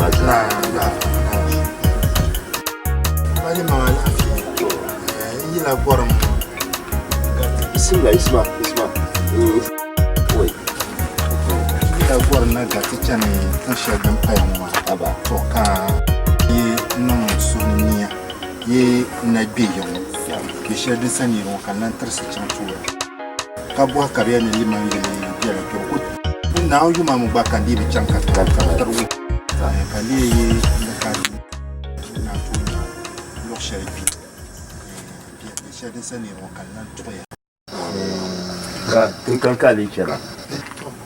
maa zaa. Mali maŋa alaafee n yila gɔrim Bismillah, isma, isma. Wai. N yila gɔrim na gariti chani tiŋ shɛli din paya ŋɔ maa. Aba. To ka yi niŋ suhu ni nia yi na gbe ya ŋɔ bɛ shɛli din sa niri ŋɔ ka n lan tirisi chaŋ tooni ka bɔhi ka bɛ yɛli ni liman yili bela kpe bɛ ku Naawuni yuma mi gba ka n dii bi chaŋ ka tirigi ka n lee yi ni ka naan tooi nya luɣ shɛli kpi bɛ shɛli din sa niri ŋɔ ka n lan tuɣiya. Ka n kani ka a lee chana?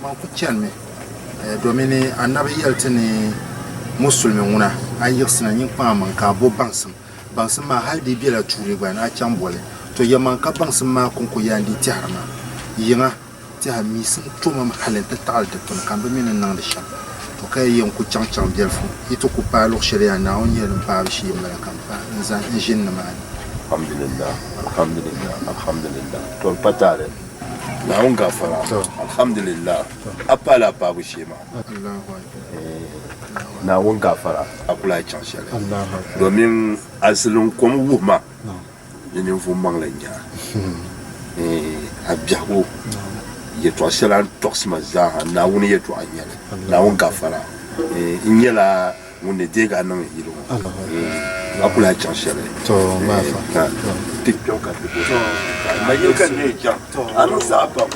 Man ku chanimi domin Anabi yɛli ti ni musulimi ŋuna a yiɣisina nyin kpaŋ a maŋ ka a bo baŋsim. Baŋsim maa hali di yi bela tuuli gba ni a chaŋ boli. To yɛmaŋ ka baŋsim maa kɔŋko yaa n-dii tɛhiri ma. Yiŋa tɛha miisim tomam hali nti taɣili dikpuni ka m bi mi ni niŋdi shɛm. To ka yi yɛn ku chaŋ chaŋ biɛlifu, yi ti ku paai luɣ shɛli yaa Naawuni nyɛla din paabu shee m-bala ka m paai n-zani n-ʒini nimaani. Alhamdulillah, alhamdulillah, alhamdulillah. To m pa taali. Naawuni gafara. Alhamdulillah. A paala a paabu shee maa. Allahu akbar. Naawuni gafara. A ku lahi chaŋ shɛli. Domin a zilinkom wuhi ma ni ninvuɣ maŋli n-nyɛ a. A biɛhigu yɛtɔɣ shɛli a ni tɔɣisi ma zaaha, Naawuni yɛtɔɣa n-nyɛ li. Naawuni gafara. N nyɛla ŋun ni deegi a niŋ n yili ŋɔ. A ku lahi chaŋ shɛli. Ka ti kpiɔŋ ka ti bo. Nayili ka n lee chaŋ. A niŋ saha pam.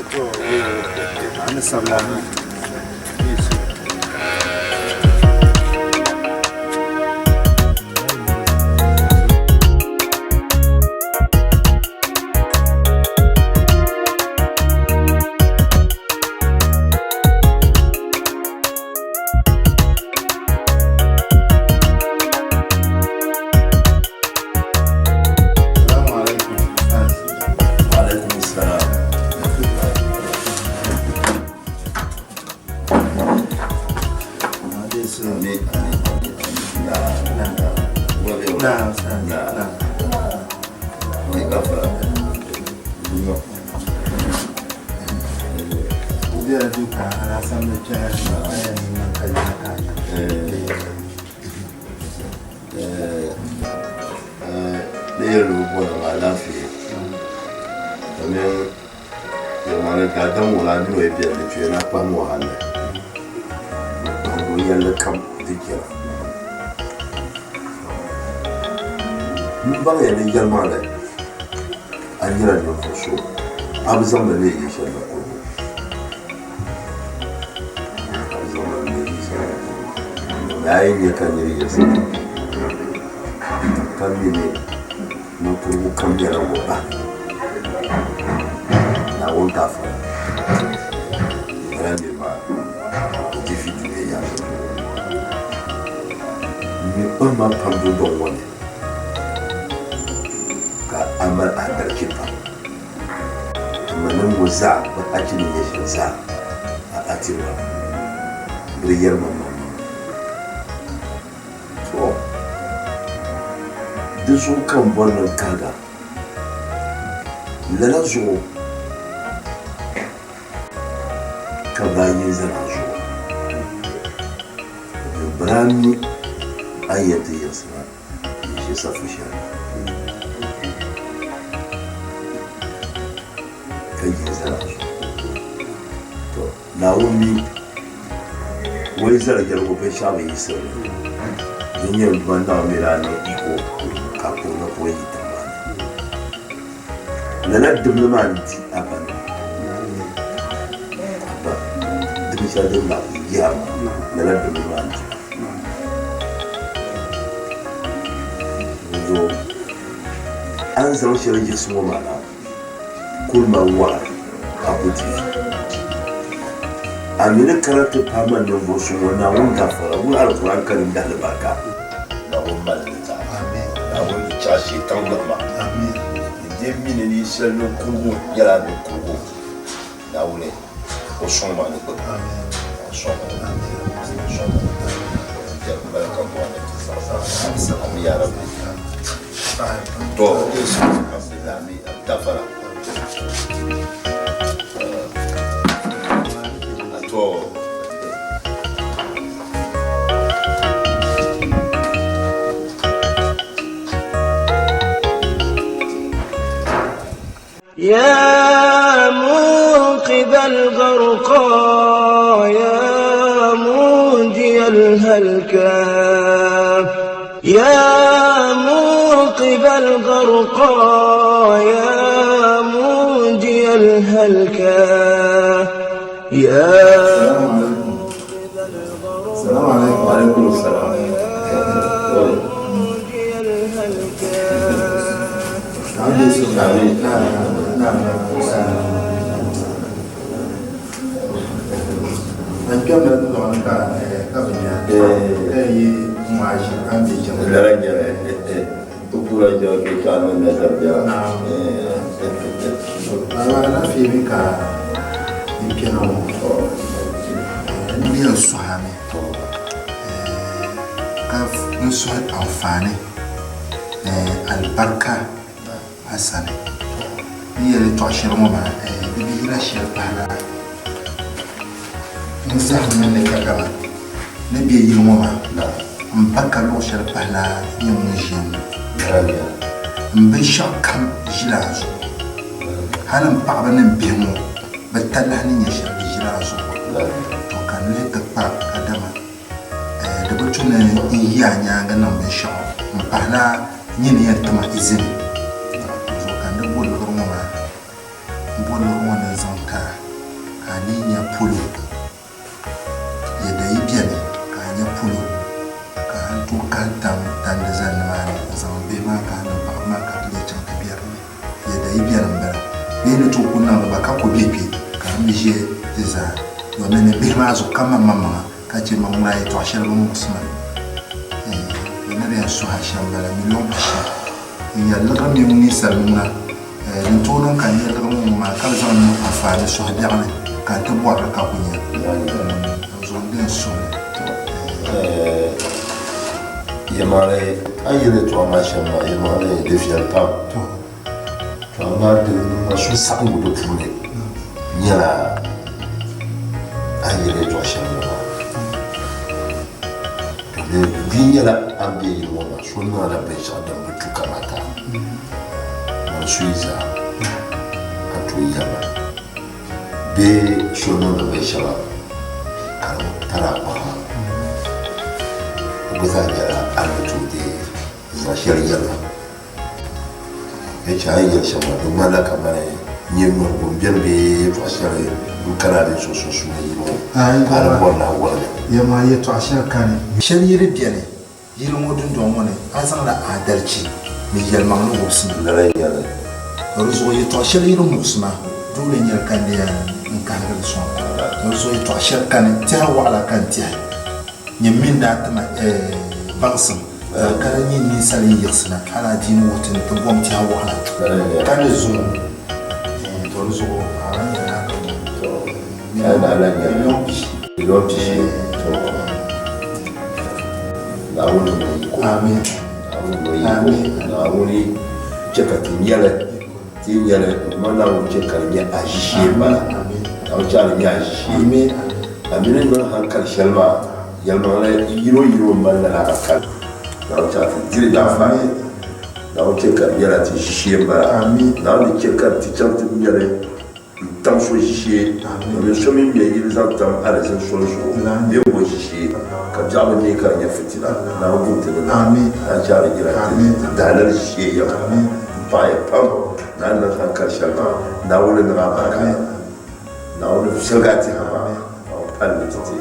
Alaikum salam. Amin, amin, amin, amin. Na, na, na. Na, na. Mai gafara. Ni yɛli ni bɔri maa alaafee domin yɛlimaŋli daadam ŋɔ la mini o yi beni di tuya ni a kpahim o hali ni kpahimbu yɛlli kam ti jɛra m baŋya ni yɛlimaŋli a nyɛla ninvuɣ so a bi zaŋ ma leei yili shɛli na kurugu a bi zaŋ ma leei yili shɛli na kurugu ni a yi nya ka nir yiɣisi ka mi ni ninkurugu kam nyɛla ŋun bahi Naawuni gaafara lala nir maa o di vi dunia yaɣili m mi kpahimma pam dundɔŋ ŋɔ ni. Ka a mali ahadalichi pam. Timanim ŋɔ zaa bɛ hachi ni nyɛ shɛm zaa, a a tiri ba. Bɛ di yɛri ma maŋmaŋa. Tɔ! Di zuɣu ka m bɔri ni n kahig a. Lala zuɣu ka bɛ daa yi n-zani a zuɣu. Bɛ daa mi a ni yɛn ti yiɣisi na. N-ʒe safu shɛli ni ka yi n-zali a zuɣu. Tɔ! Naawuni mi o yi zali jɛligu binshɛɣu bi yiɣisiri li. Din nyɛ n Duuma Naawuni mi daa niŋ iko ka a kuri na ka o yi tiŋ maa ni. Lala dimli maa n-di a ba nima. A ba dim shɛli din daa kuli yihi a maa, lala dimli maa n-di ba. Dinzuɣu a ni zaŋ shɛli yiɣisi ŋɔ maa na kuli mali waɣiri a ku di vi. A mi ni kana ti pahi ma ninvuɣ so ŋɔ Naawuni gafara wuhi Alikuran karim di alibarika. Naawuni mali ni zaa. Naawuni di chaɣ shɛitan lihi ma. N dee mi ni ninsal ninkurugu nyɛla ninkurugu. Naawuni o sɔŋ ma ni gbubi ma. O sɔŋ ma ni gbubi ma. O sɔŋ ma ni gbubi ma. Jɛrim mali ka bɔhi ni ti zaɣisa. Ami ya Rabbi. To, alhamdulillah, ami gafara. To. يا منقذ الغرقى يا منجي الهلكى يا منقذ الغرقى يا منجي الهلكى يا السلام عليكم. وعليكم السلام. منجي الهلكى. An kpɛmla dundoŋ ni ka ka bi nya ka yi ŋmaai ʒi a ni be jiŋli. Lala nyɛli pupura jɛma kpe ka a niŋ nazari biɛla. Baba, alaafee mi ka n kpɛna ŋɔ. N ni yɛn suhi a mi ka n suhi anfaani ni alibarika a sani. N ni yɛli yɛtɔɣ shɛli ŋɔ maa, di bi yina shɛli pahila n zahimmi ni kadama ni bɛ yili ŋɔ maa, m ba ka luɣ shɛli pahila nyɛ ŋun ʒiya ŋɔ. M binshɛɣukam ʒila a zuɣu. Hal m paɣiba ni m bihi ŋɔ, bɛ talahi ni nyɛ shɛli, di ʒila a zuɣu. Tɔ ka n lihi ti kpa kadama di bi tu ni n yi a nyaaŋa niŋ binshɛɣu m-pahila nyini yɛn ti ma izini. Dinzuɣu ka n di bo liɣiri ŋɔ maa, m bo liɣiri ŋɔ ni n zaŋ ti a ka a leei nya polo. Yɛda yi beni ka a nya polo ka a ni tooi kahi tam tandi zali nimaani n-zaŋ m bihi maa kahi ni m paɣiba maa ka ti leei chaŋ ti be di ni. Yɛda yi beni m-bala. Bee ni tooi ku niŋdi ba ka ku be kpe ka di mi ʒe ti zaa domin ni bihi maa zuɣu ka man maŋmaŋa ka chɛ ma ŋuna yɛtɔɣ shɛli bi muɣisi ma. Bɛ ni di yɛn suhi a shɛm m-bala, miliɔn pishi n-nyɛ liɣiri mini ninsal ŋuna. Din tooi niŋ ka n nya liɣiri ŋɔ ŋɔ maa ka bɛ zaŋ niŋ anfaani suhi biɛɣu ni ka n ti bɔri li ka ku nya. Dinzuɣu n di yɛn suhi li. Yɛlimaŋli, a ni yɛli yɛtɔɣa maa shɛm maa, yɛlimaŋli di viɛli pam. To amaa din niŋ ma suhusaɣiŋgu di puuni nyɛla a ni yɛli yɛtɔɣ shɛli ŋɔ maa. Domin di nyɛla a ni be yili ŋɔ maa so niŋla binshɛɣu din bi tu kamata man so yi zaa a tooi yɛli ma bee so niŋdi binshɛŋa ka di bi pari a kpaŋa, di gba zaa nyɛla a ni tooi deei zaŋ shɛli yɛli ma. Bɛ chɛ a ni yɛli shɛm maa, di ŋmanila kamani nyin nɔŋbu m-beni bee yɛtɔɣ shɛli n-kana a mini so sunsuuni yili ŋɔ ka a di bɔri ni a wɔli li. Yɛlimaŋ yɛtɔɣ shɛli kani. Shɛli yi di beni yili ŋɔ dundɔŋ ŋɔ ni, a zaŋla aadalichi ni yɛlimaŋli wubisi ma. Lala n-nyɛ li. Ka di zuɣu yɛtɔɣ shɛli yi di muɣisi ma, doole n-nyɛ li ka n di yɛn n-kahigi li sɔŋ. Ka di zuɣu yɛtɔɣ shɛli kani, tɛha wɔɣila ka n tɛhi. Nyini mi n-daa ti ma baŋsim. Ka di nyɛ ninsal yi yiɣisina hal adiini wuhi ti ni ti bom tɛha wɔɣila ka ni zuŋɔ, to di zuɣu a lan nyɛla miliɔn pishi. Miliɔn pishi, to Naawuni niŋ yiko. Amin. Naawuni niŋ yiko. Naawuni chɛ ka ti nyɛli, ti yi nyɛli, ma Naawuni chɛ ka di nyɛ aʒishee m-bala. Naawuni chɛ a di nyɛ aʒishee. Amin. A mi ni niŋ hankali shɛli maa. Yɛlimaŋli, yino yino m-mali lala hankali. Naawuni chɛ ka ti diri daanfaani. Naawuni chɛ ka di nyɛla ti ʒishee m-bala. Naawuni ni chɛ ka ti chaŋ ti mɛli n-tam so ʒishee, domin so mi mɛ yili zaŋ tam alizin soli zuɣu bee o ʒishee, ka biɛɣu bi neei ka di nyɛ fitina. Naawuni gum ti ni na. Naawuni chɛ a di nyɛla ti daalali ʒishee yɛm. M paɣiya pam ni a ni niŋ hankali shɛli maa. Naawuni ni niŋ a barika. Naawuni viɛligi a tɛha maa, Naawuni pali li ti ti.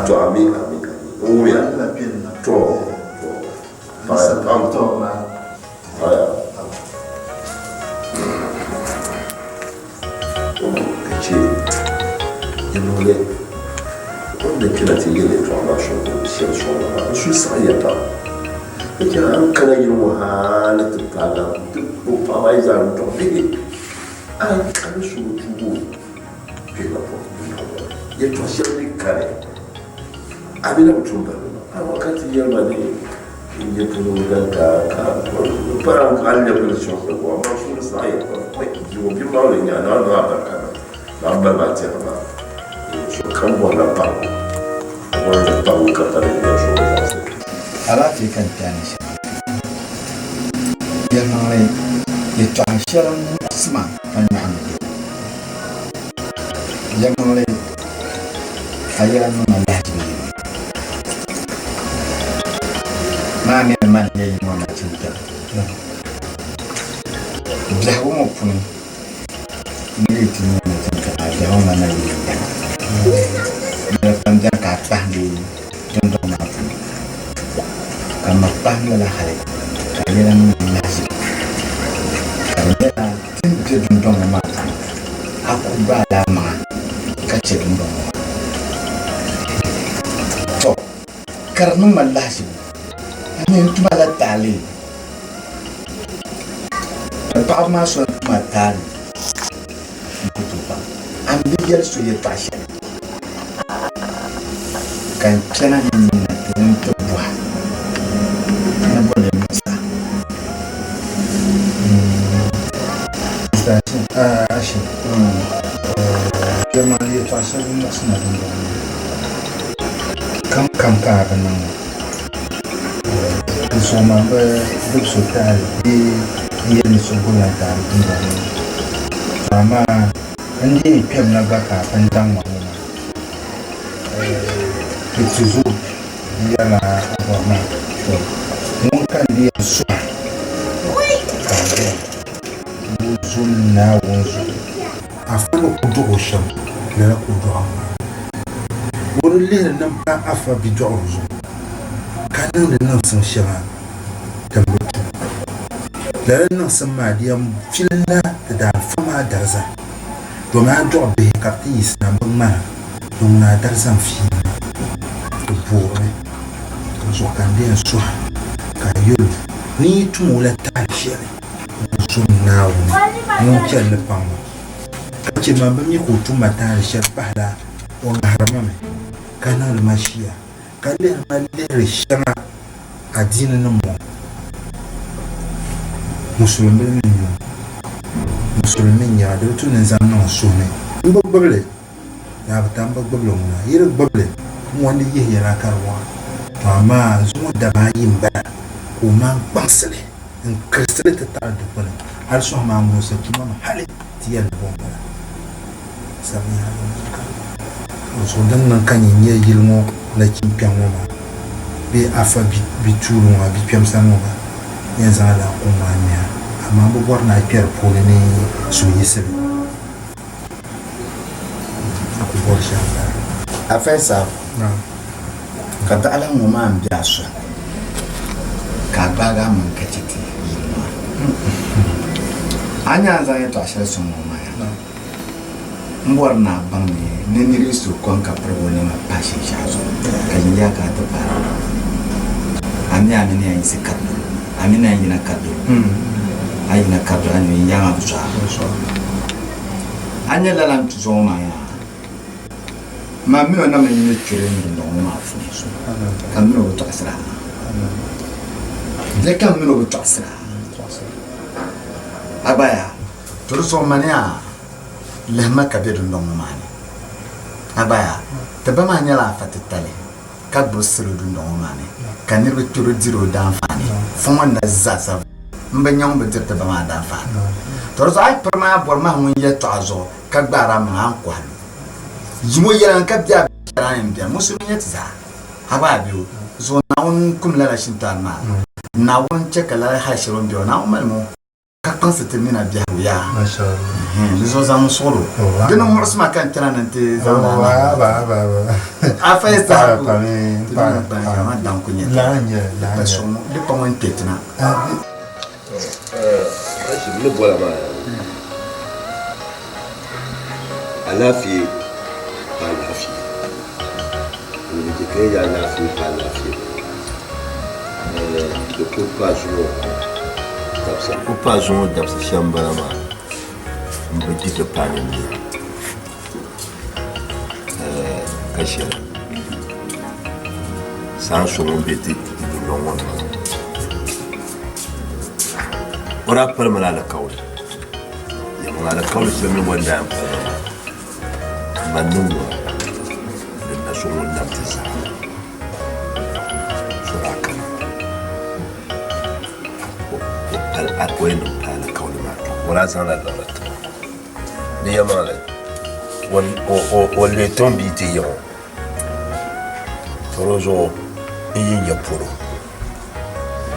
To ami, ami, ami. N wumiya. To, to. Paɣaya pam. Paɣaya. Ka chɛ yɛlimaŋli o ni kpɛna ti yɛli yɛtɔɣa maa sɔŋ shɛli sɔŋ la maa, n suhu saɣiya pam. Ka chɛ a ni kana yili ŋɔ hal ti paai la nti o paɣiba ayi zaa ni dɔɣi bihi. A ni su o tuubu kpɛma pɔi yɛtɔɣ shɛli mi kani, a mi na bi tum balibu maa. Amaa ka ti yɛli ma ni n nyɛ polo dan ka ka para a ni lɛbigi li sɔŋ ko, amaa suhuri saɣiya pam. Oi, bia ŋɔ bimaŋli n-nyɛ a, Naawuni niŋ a barika niŋ. Naawuni bali maa tɛha maa, sokam bɔrila paɣibu, a bɔrila paɣibu ka pa ni nyɛ so o zaɣisi. Alaafee ka n kpe a ni shɛm. Yɛlimaŋli, Yɛtɔɣ shɛli n-muɣisi ma ka nyɔɣu ni be. Yɛlimaŋli a yɛla niŋ ma lahiʒibu yini. Maa mi ni man n-nyɛ yi ŋɔ nachintɛri. Biɛhigu ŋɔ puuni n ni ti nyɛ nachintɛri maa, biɛhigu ŋɔ na yi yɛn dana. Niriba pam beni ka a kpahindi dundɔŋ maa puuni, ka m ma kpahim lala hali ka a yɛla niŋ ma lahiʒibu, ka di nyɛla ti ni be dundɔŋ ŋɔ maa puuni, a ku gbaala a maŋa ka chɛ dundɔŋ ŋɔ maa. Tɔ! Ka di niŋ ma lahiʒibu, a mi n tuma la taali, ka paɣiba maa so n tuma taali n ku tooi baŋ a ni bi yɛli so yɛtɔɣ shɛli. Ka n kpɛna ni nyin na ti ni ti bɔha ni bɔ ni niŋ sa. Ashi, Jɛma yɛtɔɣ shɛli muɣisi ma dimbɔŋɔ ni, kam kam ka a bi niŋ ŋɔ, di zuɣu maa m bi gbibi so taali bee n-yɛli ni so gbibila n taali dimbɔŋɔ ni. Tɔ amaa n dii ni kpɛmina gba ka a pun daŋ ma ŋɔ maa, di ti zo n-yɛrila a bɔri maa, tɔ ŋun ka n di yɛn suhi ka a yɛli ni o zo Naawuni zuɣu. Afa ni ku dɔɣ o shɛm, lala ka o dɔɣ a maa. O di lihiri ni m-pa afa bidɔɣiro zuɣu, ka niŋdi niŋsim shɛŋa din bi tu. Lala niŋsim maa di yɛn filinla ti daanfa maa dariza, domi a dɔɣi bihi ka bɛ ti yiɣisina m-bi ŋmana, ni ŋuna a dariza n-fiili ma. Di boorimi, dinzuɣu ka n di yɛn suhi ka a yɛl o ni yi tum o la taali shɛli, ni o zom Naawuni ŋun chani ni paŋ ma, ka chɛ ma m bi mi ka o tum ma taali shɛli pahila o ŋahiri ma mi, ka niŋdi ma shia. Ka lihiri ma lihiri shɛŋa adiini ni mɔŋ. Musulimbili mi n-nyɛ o. Musulimi n-nyɛ a, di bi tu ni n zaŋ niŋ n suhu ni. M bi gbibi li, daa bi ta m bi gbibi li ŋuna. Yi di gbibi li, n ŋɔ ni yihi ya la ka di wɔɣa. Tɔ amaa zuŋɔ daba ayi m-bala ka o maan kpaŋsi li n-kirisi li ti taɣi dukpuni. Hali sɔhi maa ŋun sa tuma mi hali ti yɛli ni bɔ m-bala. Zuɣu din niŋ ka nyin nyɛ yili ŋɔ nachin kpɛm ŋɔ maa bee afa bituuli ŋɔ maa bikpɛm sani ŋɔ maa yɛn zaŋ lala kum maa ŋme a, amaa m bi bɔri ni a kpe di puuni ni suhuyiɣisili. A ku bɔri shɛm m-bala. Afa Issahaku, ka daɣilan ŋɔ maa m-be a sani, ka a gbaagi a maŋ ka chɛ ti yili maa. A nya a ni zaŋ yɛtɔɣ shɛli sɔŋ ŋɔ maa ya? M bɔri ni a baŋ ni ni nir yi su kom ka pirig o nɛma pahi shinshɛɣu zuɣu, ka yin yaa ka a ti paai di a mi a mi ni yɛn yiɣisi kari dolo, a mi ni yɛn yina kari dolo, a yi yina kari dolo a ni yin yaa maa bi sɔɣi a. A nya lala n-tu zuɣu maa yaa, man min o na mi ni kpiri n dundɔŋ ŋɔ maa puuni, ka m min o bi tɔɣisira. Bɛ ka m min o bi tɔɣisira. A gba yaa. To di zuɣu mani a lihima ka be dundɔŋ ŋɔ maa ni. A gba yaa, ti ba maa nyɛla afa titali ka gbubi salo dundɔŋ ŋɔ maa ni ka niriba kpɛri o diri o daanfaani. Fɔŋ ŋɔ na zaasa m bi nya ŋun bi diri ti ba maa daanfaani. To di zuɣu a yi piri maa bɔri mahi ŋun yɛltɔɣa zuɣu ka gbaari a maŋa a ni kɔhi lu. Yimo yɛla n ka be a biɛri a yɛn bɛni, musulimi n-nyɛ ti zaa. A gba a be o zuɣu Naawuni kum lala shintani maa. Naawuni chɛ ka lala hali shɛli o ni be o Naawuni malimi o. Ka kpaŋsi ti mina biɛhigu yaa. Di zuɣu zaŋmi suɣilo. Di ni muɣisi ma ka n kpɛna ni n-ti zaŋ lala A fa yi saha ku ti mina gbaai amaa daŋ ku nyɛ ti. Di pa ŋun kpe ti na. Hashim ni bɔla maa yaa alaafee pa alaafee ŋun je ka yi alaafee pa alaafee di ku pa zuŋɔ dabisa ku pa zuŋɔ dabisa shɛm m-bala maa m bi di ti paai ni nia ka shɛli saan so ŋun be ti dundɔŋ ŋɔ ni maa o daa pali ma la alikauli Yɛlimaŋli alikauli shɛli mi gba n daa yɛn pali ma maa man ni ŋuna ni na so ŋun nam ti zaa so daa kana o pali o yɛn niŋ pali alikauli maa. O daa zaŋla liɣiri ti o. Di yɛlimaŋli, o leei tiŋbia ti yiŋ o. To di zuɣu n yi nya polo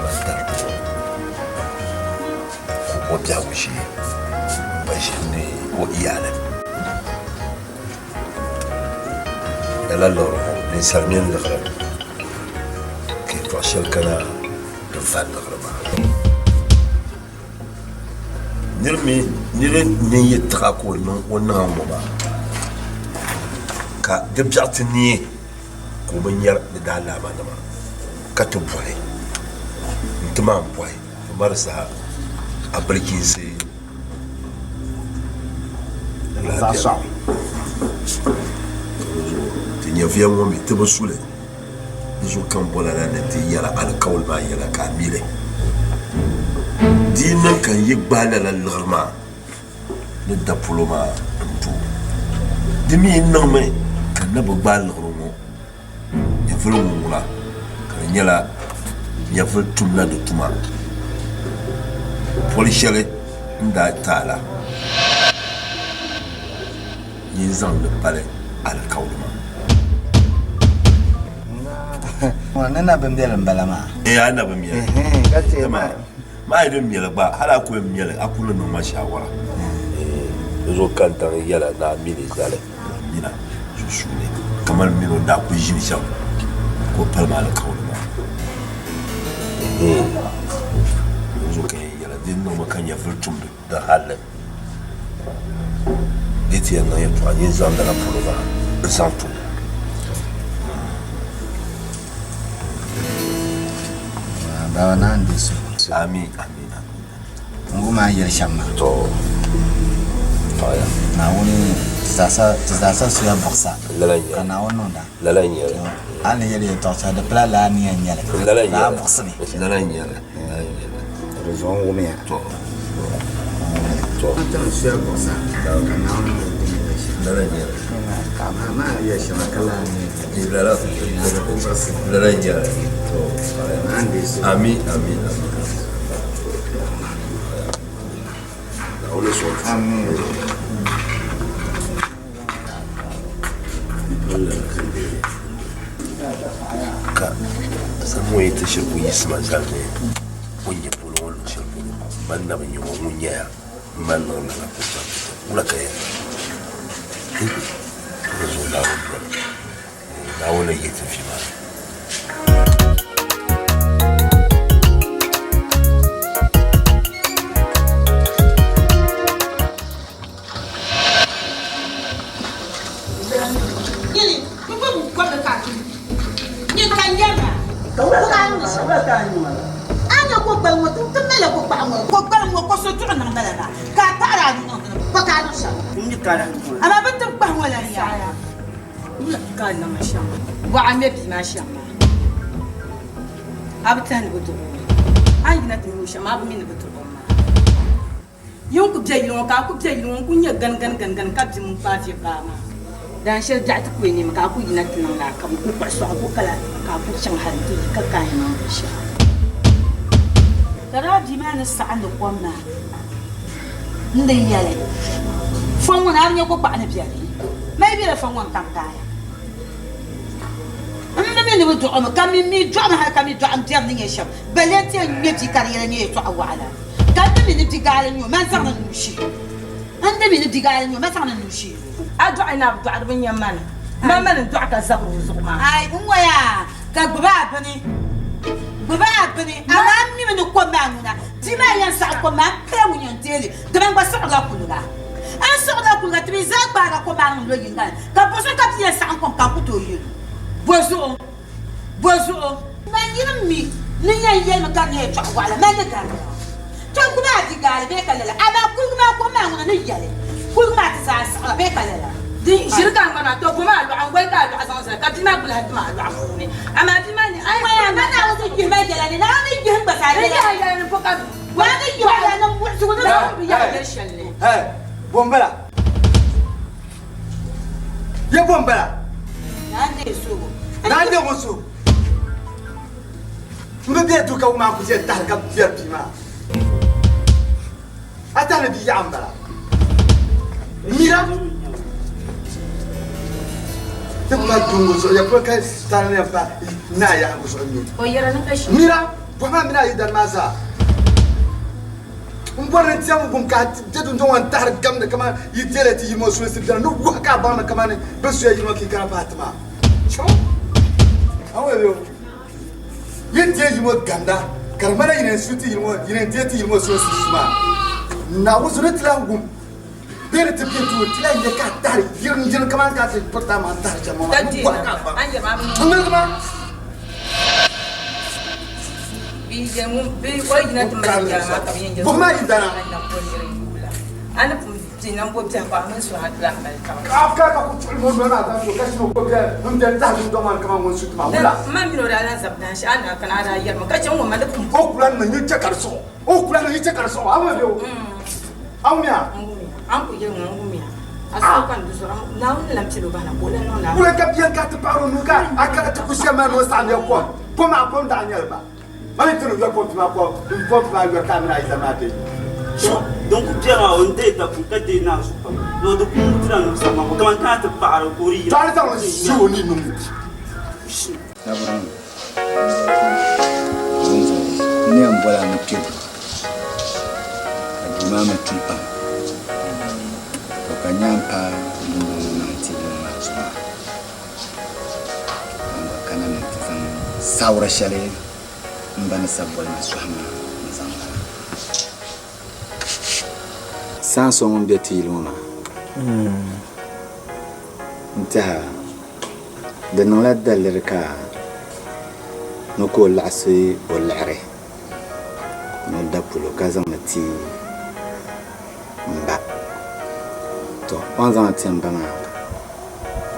man tariti o ka o biɛhigu shee m-ba ʒini ni o iyaali. Lala liɣiri ŋɔ ninsal mini liɣiri ka yɛtɔɣ shɛli kana di va liɣiri maa. Nir mi nir ni yi tiɣa ka o niŋ o niŋa ŋɔ maa ka di biɛɣu ti neei ka o bi nyari di daalaama nima ka ti bɔhi n-ti maan bɔhi ti ma di saha a bilichiinsi Zaɣ sɔɣu. Ti nyɛviya ŋɔ mi ti bi su li. Di zuɣu ka m bol a na ni nti yɛl a alikauli maa yɛla ka a mi li. Di yi niŋ ka n yi gbaai lala liɣiri maa ni dapolo maa n-ti o, di mi yi niŋmi ka n na bi gbaai liɣiri ŋɔ nyɛvili ŋɔ ŋuna, ka di nyɛla nyɛvili tumla di tuma poli shɛli n daa ti a la. Nyin zaŋ li pali alikauli maa. Ni na bi mɛli m-bala maa. Ee, a na bi mɛli. Maa yi di mɛli gba, hal a ku yɛn mɛli, a ku ni niŋ ma shaawara. Di zuɣu ka n daŋ yɛl a ni a mi li zali nina sunsuuni kaman m min o ni daa kul ʒini shɛm ka o pali ma alikauli maa. Di zuɣu ka n yɛn yɛl a, di niŋmi ka nyɛvili tumdi di halli. Di ti yɛn niŋ yɛltɔɣa nyin zaŋ lala polo maa n-zaŋ ti o. Baba naa n-deei suhu. Ami, ami, ami. N wum a ni yɛli shɛm maa. To, paɣiya. Naawuni ti zaasa soya buɣisa Lala n-nyɛ li. ka Naawuni niŋda. Lala n-nyɛ li. To, a ni yɛli yɛltɔɣa shɛli di pala lala ni yɛn nyɛ li. Lala n-nyɛ li. Ka a buɣisimi. Lala n-nyɛ li. Lala n-nyɛ li. Di zuɣu n wumiya. To, to. Ti soya buɣisa ka Naawuni niŋ di ni yɛli shɛm. Lala n-nyɛ li. Ka a maa ni yɛli shɛm ka lala ni yɛn nyɛ li. Lala Naawuni buɣisimi. Lala n-nyɛ li. To, Naa n-deei suhu. Ami, ami, ami. Naawuni sɔŋ. Ami. Ka Samuel ti shiri ku yiɣisi ma zali ni o ni nyɛ polo ŋɔ luɣ shɛli polo man na bi nya ŋɔ ŋun nyɛya m-mali niŋ lala ka o chaŋ ti ti wula ka yɛn niŋ? Di zuɣu Naawuni beni, Naawuni ni yihi ti vi maa ni. A bi tɛhi ni bɛ duɣi o mi? A ni yina ti mi o shɛm, a bi mi ni bɛ duɣi o maa. Yi ni ku be yili ŋɔ ka a ku be yili ŋɔ n-ku nya ganigani ganigani ka bim n-kpaai vi baa maa. Daan shɛli biɛɣu ti ku yɛn neemi ka a ku yina ti niŋ laa ka bɛ ku kpuɣi sɔɣi n-ku kala ka a ku chaŋ hali nti yi ka ka a yɛn niŋ binshɛɣu. Ka daa bia maa ni saɣindi kom maa n-di yɛli, Fɔŋ ŋɔ ni a bi nya kokpaɣu ni beni? Mali bela fɔŋ ŋɔ n-tam taaya. M bi mi ni bɛ dɔɣi mi, ka mi mi dɔɣi mi hali ka mi dɔɣim biɛri ni nyɛ shɛm. Balle nti yɛn ŋme bia ka di yɛla nyɛ yɛtɔɣa waɣila. Ka n di mi ni bigaali n-nyɛ o, man zaŋdi n nuu shihi o. N di mi ni bigaali n-nyɛ o, man zaŋdi n nuu shihi o. A dɔɣi ni a bi dɔɣi di bi nya mani. Man mani n-dɔɣi ka zabiri o zuɣu maa. Ai, n ŋɔya ka gbubi a bini, gbubi a bini, amaa m mi mi ni kom maa ŋuna. Bia maa yɛn saɣi kom maa, m pala ŋun yɛn deei li, dama n gba siɣirila kuliga. N siɣirila kuliga, ti mi zaa gbaarila kom maa niŋ lo yiŋga ni. Ka bɔzuɣu ka bia yɛn saɣim kom ka n ku tooi yɛl o? Bɔzuɣu? Bɔzuɣu? Man yinim mi ni yɛn yɛlimi ka di nyɛ yɛtɔɣ wɔɣila, man ni garigi a. Tɔ gbubi a bi gaali bee ka lala, amaa kuligu maa kom maa ŋuna ni yɛli, kuligu maa ti zaa siɣira bee ka lala. Di ʒiri ka a ŋmani a, tɔ bom a lɔɣu n-goli ka a lɔɣu zaŋ zali, ka bia maa kuli hal tim a lɔɣu puuni. Amaa bia maa ni, a yi Ŋɔya, man Naawuni ni yihi ma yɛla ni, Naawuni ni yihi m gba zaa N yɛla yihi a ni. yɛla ni po ka Naawuni ni yihi a yɛla ni muɣisigu ni Naawuni bi yaɣi yɛl shɛli ni. Hɛi, bo m-bala? Ye bo m-bala? Naa n-deei suhigu. Naa n-deei ŋɔ suhigu. M bi be duu ka wum a ku ʒe tahili ka biɛri bia maa. A A tɛhi ni bia yaɣa m-bala. Mira! Ti pa duŋgu zuɣu ya polo ka tari ni yɛn pa naa yahigu zuɣu nyɛ. Mira! Bɔhima mini a yidana maa zaa. M bɔri ni n tiɛm gum ka a je dundɔŋ ŋɔ n-tahiri gamdi kaman yi deela ti yili ŋɔ sulinsi biɛri ni wuhi ka a baŋ ni kamani bɛ suya yili ŋɔ ka yi kana paai ti maa. Chaŋ! A ŋɔ yɛli o, Yi deei yili ŋɔ ganda ka di ŋmanila yi ni su ti yili ŋɔ, yi ni deei ti yili ŋɔ sulinsi su maa. Naawuni zuɣu ni ti lahi wum bee ni ti be tuuli ti lahi nya ka a tahiri yirim yirim kaman ka a ti piriti a maŋ tahiri shɛm ŋɔ maa. Ni wuhi ka a baŋ. N ŋmaligi maa. Buɣim a yidana. Ka ka ku tuɣili o noli maa zaŋ ti o ka shini o ko bɛ n bɛ tahi dundɔŋ maa ni kaman ŋun su ti maa wula. O kula ni yi chɛ ka di sɔɣ o kula ni yi chɛ ka di sɔɣ a ŋɔ bɛ o a ŋumiya. Wula ka bia ka ti paɣiri o nuu ka a kana ti ku shɛm maa ni o saɣim ya kom kom maa kom daa nyɛli ba ma ni ti ni yɔri pɔmpi maa kom pɔmpi maa yɔri ka a mini a yidana maa deei. Din ku bɛ maa o ni deei dapuli ka deei naanzu pam ni o di ku tira niŋ sa maa kamani kana ti paɣiri ka o di yira. Paɣa zaŋ ʒi o ni niŋ. Naburiŋ dinzuɣu n ni yɛn boli a ni kpe duu ka duu maa mi tuhi pam to ka nya m-paai dundɔŋ ŋɔ na nti yili maa zuɣu maa ka n gba kana ni nti zaŋ saawara shɛli m ba ni sa boli ma sɔhi maa n-zaŋ ba na. Saan so ŋun be ti yili ŋɔ maa n-tɛha di niŋla daliri ka ni ka o laɣisi o liɣiri ni o da polo ka zaŋ li ti m ba. Tɔ! O ni zaŋ li ti m ba maa,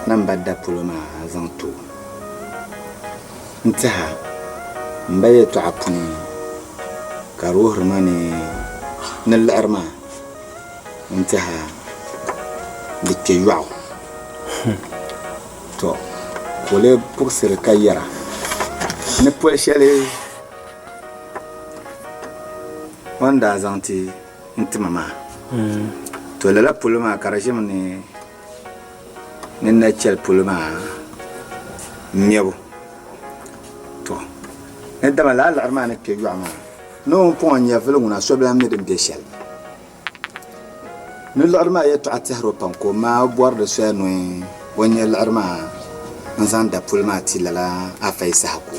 ni m ba da polo maa zaŋ ti o. N-tɛha m ba yɛtɔɣa puuni ka di wuhiri ma ni ni liɣiri maa n-tɛha di kpe yɔɣu. Tɔ! Ka o lee puɣisiri ka yɛra ni poli shɛli o ni daa zaŋ ti n-ti ma maa. Tɔ! Lala polo maa ka di ʒimi ni ni na chɛli polo maa mɛbu. Tɔ! Ni dama lala liɣiri maa ni kpe yɔɣu maa ni o ni pɔŋ nyɛvili ŋuna so bi lahi mi din be shɛli. Ni liɣiri maa yɛtɔɣa tɛhiri o pam ka o maai bɔri di soya ni o nya liɣiri maa n-zaŋ dapuli maa ti lala Afa Yisahaku.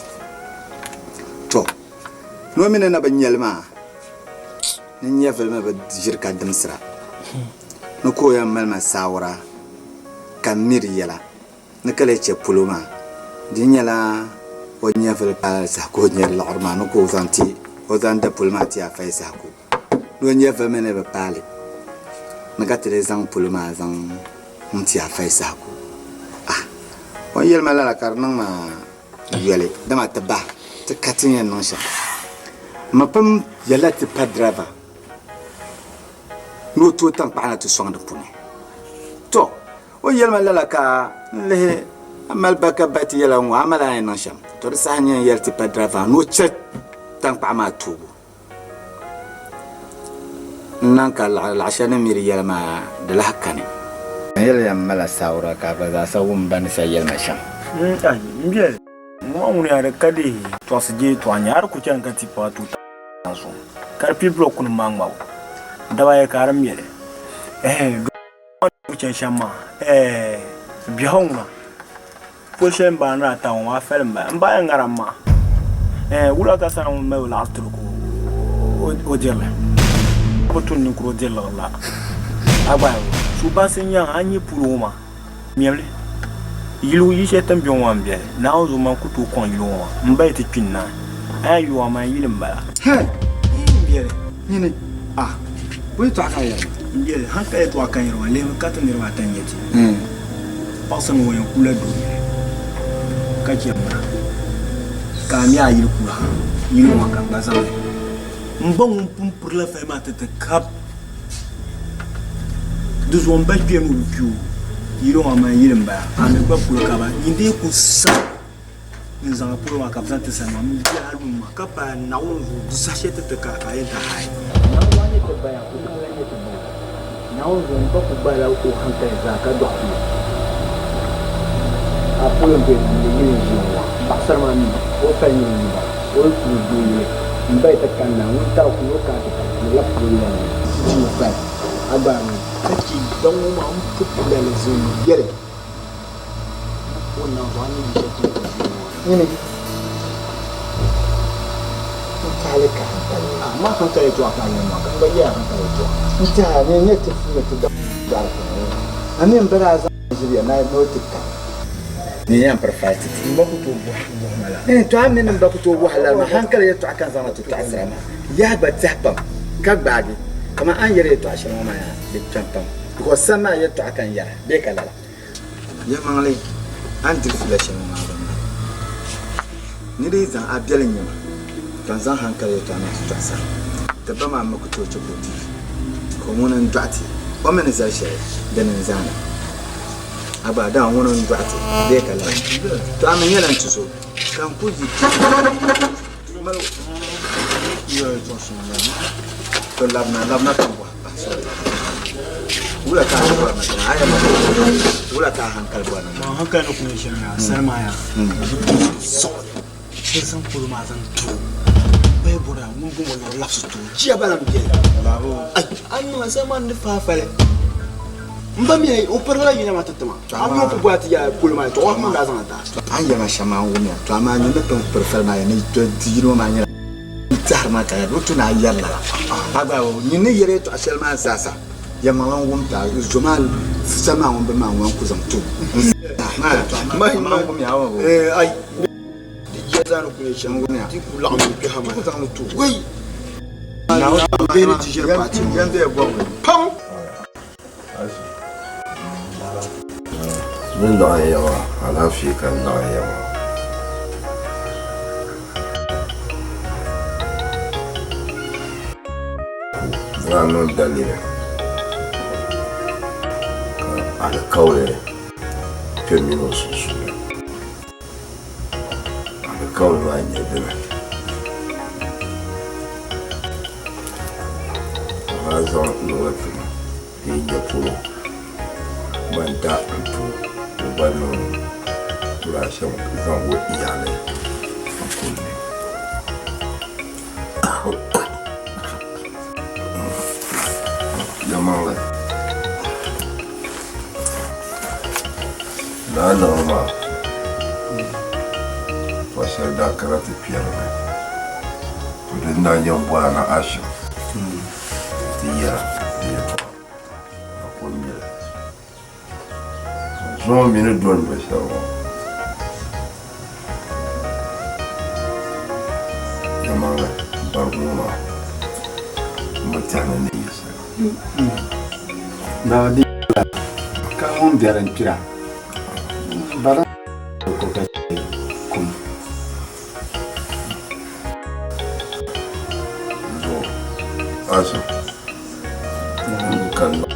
Tɔ! Ni o mi ni na bi nya li maa, ni nyɛvili mi bi ʒiri ka dimsira. Ni ka o yɛn mali ma saawara ka m mi di yɛla. Ni ka lee chɛ polo maa, di nyɛla o nyɛvili paai saha ka o nyari liɣiri maa ni ka o zaŋ ti o zaŋ dapuli maa ti Afa Yisahaku. Ni o nyɛvili mi ni bi paai li, ni ka ti lee zaŋ polo maa zaŋ n-ti Afa Yisahaku. Ah! O ni yɛli ma lala ka di niŋ ma yoli, dama ti ba ti ka ti ni yɛn niŋ shɛm. M mi pun yɛlila ti pa driver ni o tooi taŋkpaɣu na ti sɔŋ di puuni. Tɔ! O yɛli ma lala ka n lihi a mali ba ka ba ti yɛla ŋ-ŋɔ, a mali a ni niŋ shɛm. Tɔ di saha n-nyɛ n yɛli tipa dirava ni o chɛ taŋkpaɣu maa toobu. N niŋ ka laɣ shɛli ni mi di yɛla maa di lahi kani. N yɛli ya m mala saawara ka a gba zaasa wum ba ni sa yɛli ma shɛm. N biɛli ŋɔ ŋuni a di ka di tɔɣisi je yɛtɔɣa nya a di ku chani ka ti paɣa tuuta zuɣu ka di pii bulɔkunima maa ŋmabu daba ayi ka a di mɛli. Ɛɛh chani shɛm maa ɛɛh biɛhigu ŋuna poli shɛli n baai ni daa taai ŋɔ maa fali m-bala m baai ŋarim maa ɛɛh wula ka sana ŋun mali o laɣiri tiri ka o diri li a bi tum ninkura o diri liɣiri la a gba suhubansi n-nyɛ a ni nyɛ polo ŋɔ maa mɛmli yili yi shɛli ti ni be ŋɔ maa m-beni Naawuni zuɣu man ku tooi kɔŋ yili ŋɔ maa m ba yi ti kpi n-naai a yɛn yooi a man yili m-bala. Hɛi! M-beli nyini a bo yɛtɔɣa ka a yɛri ma? M-beli hankali yɛtɔɣa ka n yɛri maa lihimi ka ti niriba ata n-nyɛ ti. Paɣisa ŋɔ yɛn kula doo yili ka chɛ m-mira ka a mi a yili kula ha yili ŋɔ ka n gba zaŋ li. M ba ŋun pun pirila fali maa ti ti kab di zuɣu m ba kpe ni o bi kpi o yili ŋɔ amaa yili m-bala a mi gba kuli ka ba nyin dee ku sa n zaŋ a polo maa ka bɛ zaŋ ti sani maa m biɛla lum maa ka paai Naawuni zuɣu di saha shɛli ti ti ka ka a yɛn ti haai. nyɛ ti baya, o daa lan nyɛ ti baya. Naawuni zuɣu m ba ku gbahila o hankali zaa ka dɔɣi ti. A polo m-be ni yili n-ʒiya ŋɔ, paɣisara maa mi o pali nyɛ ŋun ba, o yi kuli doo yili, m ba yi ti kanna, ŋun taai kuli o kana ti pahi ni labi polo yila ni ti o pali a gba mi. Ka chɛ daŋ ŋɔ maa m-po pulali zaŋ yɛli o ni naŋ zuɣu a ni yi shɛli ti ni ku ʒiya ŋɔ maa. Nyini n tɛhili ka hankali. Amaa hankali yɛtɔɣa ka a yɛli maa, ka n gba yɛli a hankali yɛtɔɣa. N tɛha ni n nyɛ ti puuni ti daŋ dɔɣiri kpɛŋ ŋɔ, a mi m ba daa zaŋ ʒiriya ni o ti kani. Ni yɛn piri fali ti ti. M ba ku tooi bɔhi bɔhi ma lala. Ɛɛn, tɔ a mi ni m ba ku tooi bɔhi lala maa, hankali yɛtɔɣa ka n zaŋ na ti tɔɣisira maa. Yaha gba tɛhi pam ka gbaagi kaman a ni yɛri yɛtɔɣa shɛli ŋɔ maa yaa di kpɛm pam because sani maa yɛtɔɣa ka n yɛra bee ka lala. Yɛlimaŋli, a ni diri fiila shɛli ŋɔ maa gba mali. Ni di yi zaŋ a biɛli n-nyɛ ma, ka n zaŋ haŋkali yɛtɔɣa na ti tɔɣis a. Ti ba maa mi ku tooi chɛ ka o di ka ŋuni n-dɔɣi ti, o mi ni zali shɛli dini n-zaana. A gba, dama ŋuni n-dɔɣi ti bee ka lala. Tɔ a mi nyɛla n tizo, ka n ku yi mali To labina, labina ka m bɔhi pahi soli. Wula ka a bɔri ma kana? A yɛli ma wula ka a hankali bɔri ma? Maa hankali ni kuli shɛm yaa sani maa yaa sɔɣi ti zaŋ polo maa zaŋ ti o bɛɛ bɔri a ŋun bɔŋɔ ni labisi ti o jia bala m-beni a niŋ a sani maa ni faafali m ba mi o pirigila yina maa ti ti ma a mi o pun bɔri a ti yaa polo maa yɛtɔɣa o mi daa zaŋ a ti a. A ni yɛli ma shɛm maa n wumya to amaa nyini ni pun piri fali maa ni ti yino maa nyɛla n tɛhiri ma ka ya di tu ni a yɛri lala a gba nyini ni yɛli yɛtɔɣa shɛli maa zaasa yɛlimaŋli n wum ti a zo maa sani maa ŋun bi maa ŋun ku zaŋ ti o Ni laɣim ya maa, alaafee ka n laɣim ya maa. Daa niŋ daliri ka alikauli kpe mini o sunsuuni. Alikauli maa n-nyɛ dini? Ka a zaŋ niŋli ti ma di yi nya polo man da n-ti o ka o gba niŋ tula shɛm zaŋ o iyali n-kuli ni. Yɛlimaŋli, lala niŋli maa tɔ shɛli daa kana ti kpɛrimi to din daa yɛn bɔra na ashim ti yɛra di yɛtɔɣa ka kom mili. Zuŋɔ mini doli do shɛli ŋɔ yɛlimaŋli barigu ŋɔ maa m bi tɛhi ni ni yiɣisi. Baba di ka ŋun biɛri n-kpira bari ko ka kum. Zuŋɔ Aso n kanna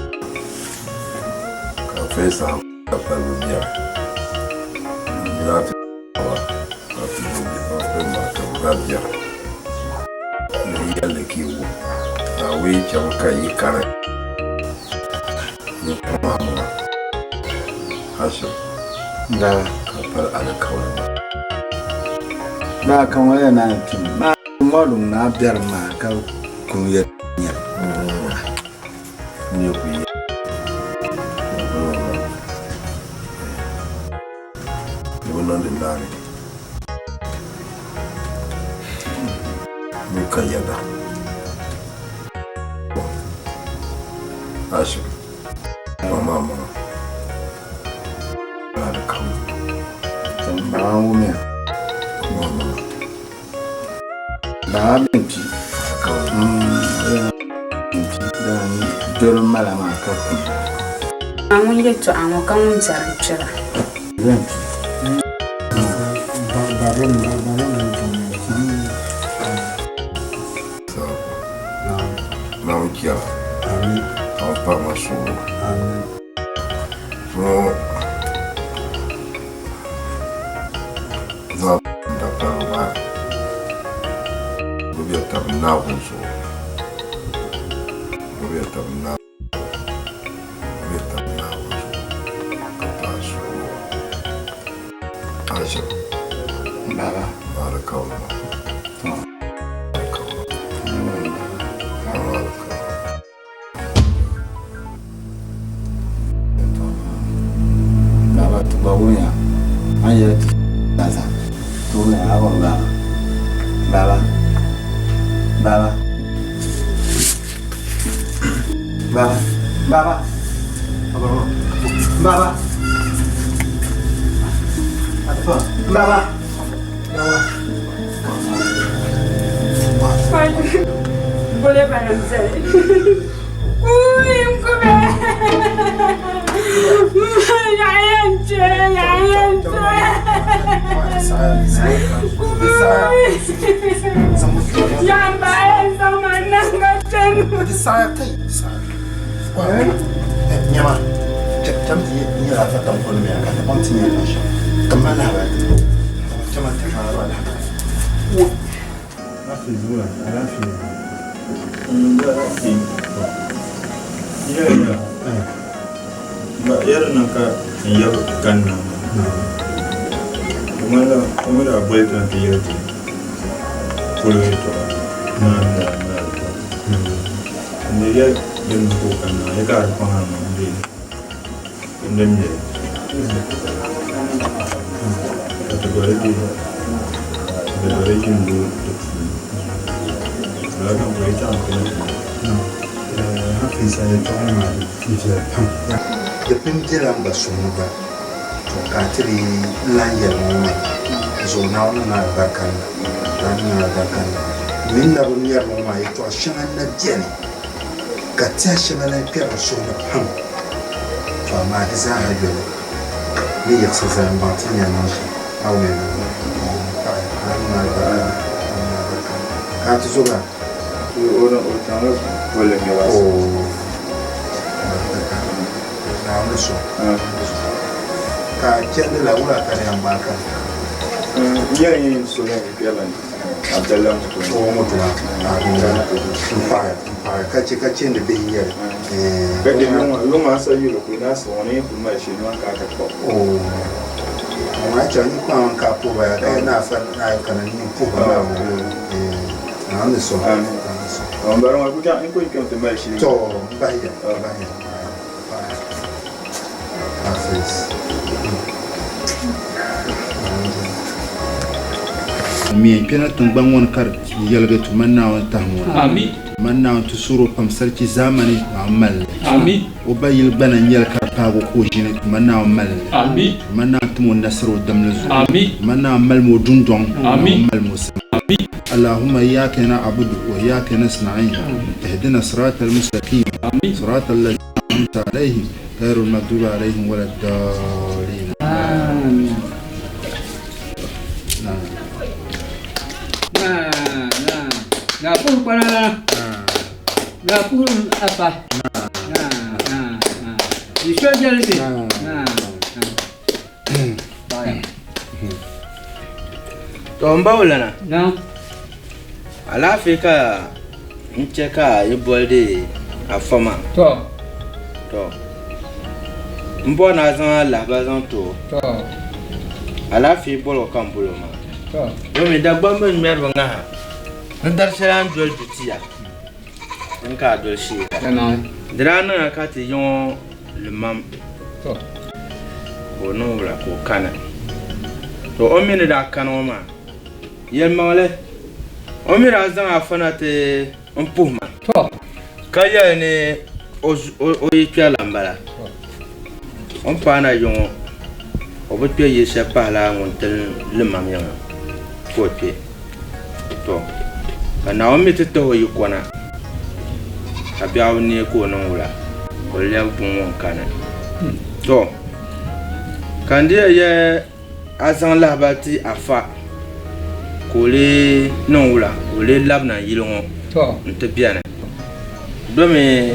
ka feesa ka palibu biɛri n daa ti ba ka ti zo bihi maa ka bɛ gba biɛri ni yɛlli ka yi wum Naawuni yi chɛmi ka yi kani ni kpaŋmaŋa Hashim ka pali alikauli maa. Maa ka ŋɔ yɛn naan kpim maa mɔdum naa biɛrim maa ka kum yɛ nyɛli. Nyɛ ku yɛ ni bi niŋdi naani ni ka yɛda Hashim maa maa Baa wumiya. Baa bɛn kpi. Doro mala maa ka kum. A ŋun yɛtɔɣa ŋɔ ka ŋun biɛri n-kpɛra. Bɛn kpi. Naawuni chɛra ka bɛ pari ma suɣulo. Ŋɔ zaŋ dapaligu maa bɛ be tab Naawuni zuɣu. Gbubiya tab Gbubiya tab Naawuni zuɣu ka paai suhu ŋɔ. Aisha. Baba. Alikauli maa. Alikauli. Alikauli. Baba ti gba wumiya a ni yɛli ti la zaa. Ti wumiya a wum baba. Baba. Baba. Baba. Baba. Baba. Baba. Baba. Bole bana zali. Nyama, cham ti nyɛla afa tam kɔni mi ka ti baŋ ti nyɛ shɛm ka ma lahabali chama ti fara lahabali. Alaafee zuɣu la, alaafee. Yɛri niŋ ka n yab kanna maa di ŋmanila o mi daa boli ti na ti yɛli ti polo yɛltɔɣa naa ni daa mali alibarika n di yɛli din niŋ ka o kanna maa ya ka a di kpaŋ amaŋ bee n di mɛli ka ti gba di be ka ti gba di ʒi n-lu di puuni lala ka n kuli chaŋ ti ni Hafiz a yɛltɔɣa ŋɔ maa di viɛli pam. Di pun bela n gba suhu ni gba, to ka a ti dii lan yɛli ŋɔ maa zuɣu Naawuni niŋ alibarika niŋ Naawuni niŋ alibarika niŋ. M mini na bi mɛri ŋɔ maa yɛtɔɣ shɛŋa n-na beni ka tɛha shɛŋa lan kpɛri n suhu ni pam, to amaa di zaa ha yoli ni yiɣisi zali m-baŋ ti ni yɛn niŋ shɛm. Naawuni paɣiya, Naawuni niŋ alibarika niŋ, Naawuni niŋ alibarika niŋ. Ka a ti zo ba? Naawuni sɔŋ ka chɛndi la wula ka di yɛn gbaai ka o moto maa n paɣiya n paɣiya ka chɛ ka chɛndi bihi n-nyɛli ŋɔ maa chaŋ yi kpaŋ ka a puhi ba ya ka yɛli ni afa kana ni puhi ba maa Naawuni sɔŋ Naawuni sɔŋ to n bahiya n bahiya Hafiz. Mi yɛn kpɛna tiŋgbani ŋɔ ni ka di yɛligi ti mani Naawuni tahi ŋɔ ni. Ami. Ti mani Naawuni ti suhir o pam sarchi zaamani Naawuni mali li. Ami. O ba yili gbana n-nyɛli ka di paagi o ka o ʒini ti mani Naawuni mali li. Ami. Ti mani Naawuni tim o nasara o dimli zuɣu. Ami. Ti mani Naawuni malimi o dundɔŋ. Ami. Naawuni malimi o sama. Ami. اللهم إياك نعبد وإياك نستعين اهدنا الصراط المستقيم صراط الذين أنعمت عليهم غير المغضوب عليهم ولا الضالين آمين نعم Na na na puhi kpana na na puhi afa na na na di so jɛlisi na na To n ba lana. Na. Alaafee ka n chɛ ka yi boli di afa maa. To. To. M bɔri ni a zaŋ a lahibali zaŋ ti o. To. Alaafee boli o ka m boli o maa. To. Domi Dagbamba ni ŋmɛri bi ŋaha ni dari shɛli a ni doli du ti ya din ka a doli sheera. Di daa niŋya ka ti yiŋɔ limam. To. Ka o niŋ wula ka o kani. To o mi ni daa kani ŋɔ maa, yɛlimaŋli o mi daa zaŋ afa na ti n puhi ma. To. Ka yɛli ni o yi kpɛrila m-bala. O ni paana yi ŋɔ, o bi kpe yili shɛli pahila ŋun ti limam yiŋa ka o kpe. To, ka Naawuni mi ti tahi o yiko na, ka biɛɣu bi neei ka o niŋ wula, ka o lɛbi buŋ ŋɔ n-kani. To, ka n di yɛn yɛli a zaŋ lahibali ti afa ka o lee niŋ wula, ka o lee labina yili ŋɔ nti beni. Domi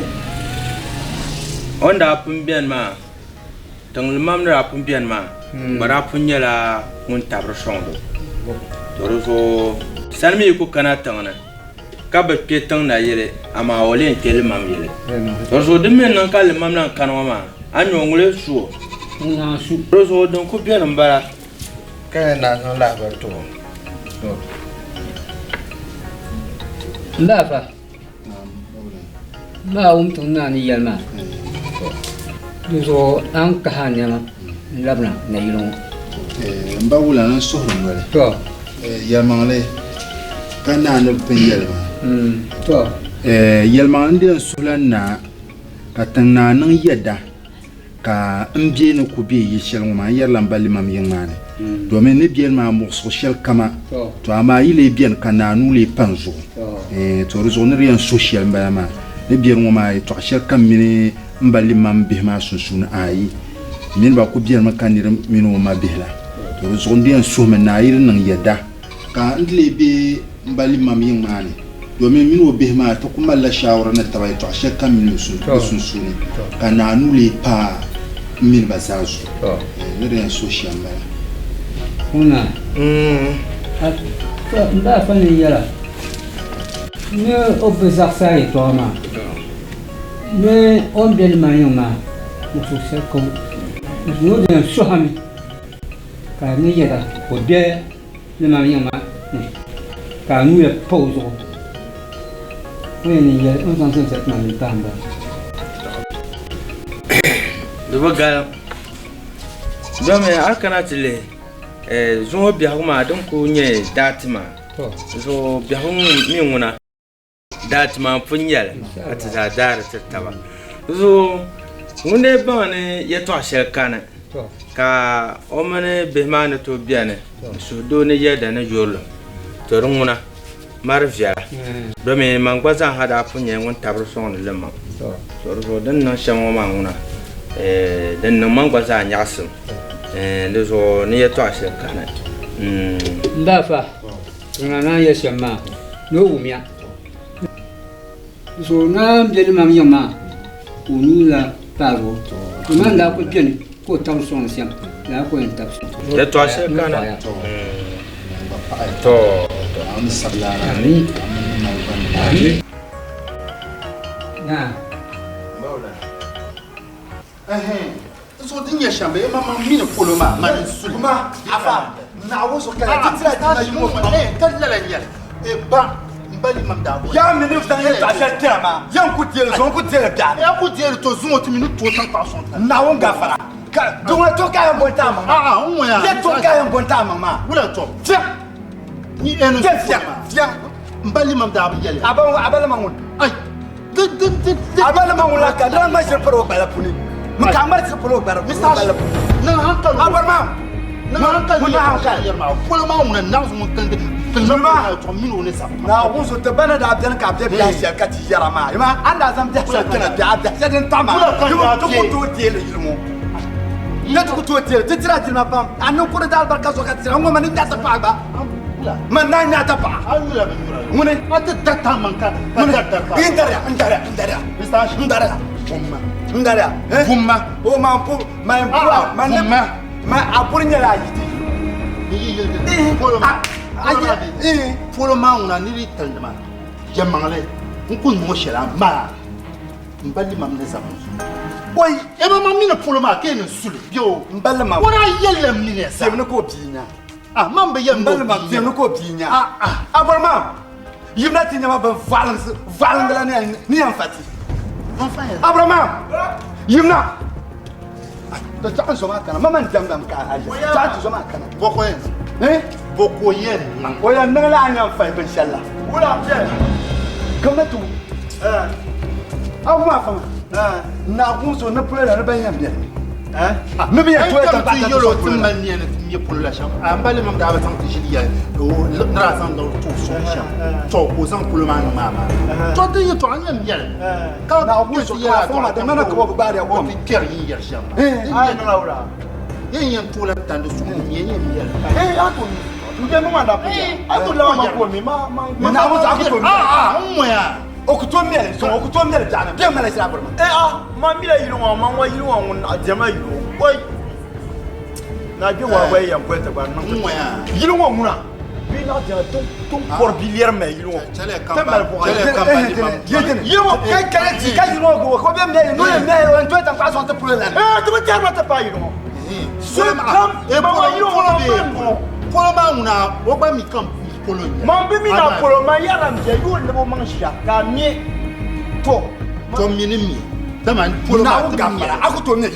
o ni daa pun beni maa, tiŋlimam ni daa pun beni maa gba daa pun nyɛla ŋun tabiri sɔŋdi o. To di zuɣu sani mi yi ku kana tiŋ ni. Ka bi kpe tiŋ nayili, amaa o lee kpe limam yili. Di zuɣu din mi niŋ ka limam lan kani ŋɔ maa, a ni o ŋuli su o. Di zuɣu din ku beni m-bala. Ka yɛn naan zaŋ lahibali ti o. M ba afa, m ba a wum tiŋ naa ni yɛli maa, di zuɣu a ni kahi a nɛma n-labina nayili ŋɔ. M ba wula n suhuri noli. Yɛlimaŋli ka naa ni pun yɛli maa. Yɛlimaŋli n-di yɛn suhila naa ka tiŋ naa niŋ yɛda ka m bɛ ni ku be yili shɛli ŋɔ maa, n yɛrila m ba limam yiŋ maa ni, domin n ni beni maa muɣisigu shɛli kama, to amaa yi lee beni ka naa nuu lee pa n zuɣu, to di zuɣu ni di yɛn suhi shɛli m-bala maa, ni beni ŋɔ maa yɛtɔɣ shɛli kam mini m ba limam bihi maa sunsuuni, ayi, m mini ba ku benimi ka nir mini o ma bihi la, to di zuɣu n di yɛn suhimi naa yi di niŋ yɛda. Ka n di lee be m ba limam yiŋ maa ni, domin m mini o bihi maa ti ku malila shaawara ni taba yɛtɔɣ shɛli kam mini bɛ sunsuuni, ka naa nuu lee pa m mini ba zaa zuɣu. Ni di yɛn suhi shɛm m-bala. Ŋuna, m ba afa ni yɛla ni o bi zaɣisi a yɛtɔɣa maa, ni o ni be limam yiŋ maa, muɣisigu shɛli ka o di yɛn suhimi ka a ni yɛda ka o be limam yiŋ maa ni ka a nuu yɛn pa o zuɣu, o yɛn niŋ yɛli o ni zaŋ zaŋ shɛli ti ma mini pahi m-bala. Di bi galim domi a kana ti lihi zuŋɔ biɛhigu maa din kuli nyɛ daati maa zuɣu biɛhigu mi ŋuna Daati maa pun nyɛli ka ti zaa daari ti taba. Zuɣu ŋun dee baŋ ni yɛtɔɣ shɛli kani ka o mini bihi maa ni tooi beni suhudoo ni yɛda ni yurilim, to di ŋuna mari viɛla. Domi man gba zaa ha daa pun nyɛla ŋun tabiri sɔŋdi li maŋ. To di zuɣu di ni niŋ shɛm ŋɔ maa ŋuna din niŋ man gba zaa nyaɣisim di zuɣu ni yɛtɔɣ shɛli kani. M ba afa, Ŋuna naan yɛli shɛm maa, ni o wumya. So naan be limam yiŋ maa, ka o nuu la paagi o. Limam daa kuli beni ka o tabi sɔŋ shɛm, lala ka o yɛn tabi sɔŋ. Yɛtɔɣ shɛli kana. Tɔ! Amin. Amin. Naa. So din nyɛ shɛm bee maŋmaŋ mini polo maa mani n suli. Kuma afa Naawuni zuɣu ka ti tira ti na yimo pam. Ka lala nyɛli e ba n ba limam daa boli. Yaa mi ni zaŋ yɛltɔɣa shɛli tira maa yɛn ku deeli zuŋɔ ku deeli biɛɣuni. Ya ku deeli to zuŋɔ ti mi ni tooi tankpaɣu sɔŋ ti. Naawuni gafara ka di ŋɔ to ka yɛn boli ti a maŋ maa. A'a n ŋɔya. Yɛ to ka yɛn boli ti a maŋ maa. Wula to. Fiɛŋ. Ni ɛni Fiɛŋ fiɛŋ. N ba limam daa bi yɛli. A ba limam ŋun. Ai. A ba limam ŋun la ka di ŋma ʒiri pari o gbala puni. Mi ka ŋmari ʒiri pari o gbala puni. Niŋ hankali. A bɔri maa. Niŋ hankali. Niŋ hankali. Polo maa ŋuna naɣ zuŋ kilindi kilindi maa tɔ mini o ni sabi. Naawuni so ti ba ni daa beni ka a be biɛhi shɛli ka ti yɛra maa. Yima a ni daa zaŋ biɛhi shɛli kpɛna biɛhi a biɛhi shɛli din taɣi maa. Yima ti ku tooi deei li yili ŋɔ. Ni ti ku tooi deei li. Ti dira jilima pam. A niŋ kuri daalibarika zuɣu ka ti dira. Ŋɔ ma ni nyaɣi ti paɣa gba. Man naa nyaɣi ti paɣa. Ŋuni? A ti da ta man ka ka da da pa. N dariya n dariya n dariya. N dariya. Bumma. N dariya. Bumma. O ma pu ma n pu ma ne ma a puri nyɛla a yi ti. Ni yi yili di. Polo ma. Polo maa ŋuna ni di talindi ma. Jɛmaŋli n ku niŋ o shɛli amaa n ba limam ni zaŋ n zuɣu. Oi! E ma ma mini polo maa ka yi ni suli bɛ o. N ba limam. O daa yɛlila mini ya zaa. Semi ni ka o bia nya. Ah, man bi yɛn N ba limam semi ni ka o bia nya. A bɔri maa yimina ti nyama bin vaɣilingi la ni yɛn fa ti. Abraham yimina. To chaɣ n zo maa kana ma man diɛmdam ka a ʒe chaɣ ti zo maa kana. Bɔko yɛn Eh? Bɔko yɛn niŋ. O yɛn niŋ la a yɛn fali binshɛli la. Wula bɛ. Kamina ti wum. A wum afa maa. Naawuni so ni polo la ni ban yɛn beni. Ni bɛ yɛn tooi tankpaɣu ti yɛl o ti mali nia ni ti nyɛ polo la shɛm. A m ba limam daa bi zaŋ ti ʒili yɛli ni daa zaŋ niŋ ti o sɔŋ shɛm. To ka o zaŋ polo maa niŋ maa maa. To din yɛtɔɣa n yɛn mɛli. Ka Naawuni so ti yɛl a afa maa di ŋmanila ka bɛ bi gbaari a kom. O ti kpɛri yin yɛri shɛm maa. Ayi niŋla wula. Yin yɛn tooi la tandi suŋ n yɛn yɛn mɛli. Eh, a to mi. N bɛ niŋ anda pili. A to lawa ma ko mi ma ma. Naawuni so a ku tooi mɛli. A n ŋɔya. O ku tooi mɛli sɔŋ o ku tooi mɛli biɛɣuni bɛ mali ʒira buri ma. Eh a ma mila yili ŋɔ ma ŋɔ yili ŋɔ ŋun a diɛma yili o. Oi. Na gbe wa gba yɛn poli ti gba niŋ. N ŋɔya. Yili ŋɔ ŋuna. Bia naɣ diɛma tin kɔri bia lɛri mali yili ŋɔ ti mali buɣa yili ŋɔ ka kali ti ka yili ŋɔ ka o bɛ mɛhi n'o yɛn mɛhi o yɛn tooi tankpaɣu sɔŋ ti polo lani. Ti bi tɛri ma ti paai yili ŋɔ so kam ma yili ŋɔ polo maa ŋuna o gba mi kam polo n-nyɛ. Man bi mi na polo man yɛrila n bia yooi ni o maŋ ʒiya ka a mi to. To mi ni mi dama polo maa ti mi nyɛla a ku tooi mi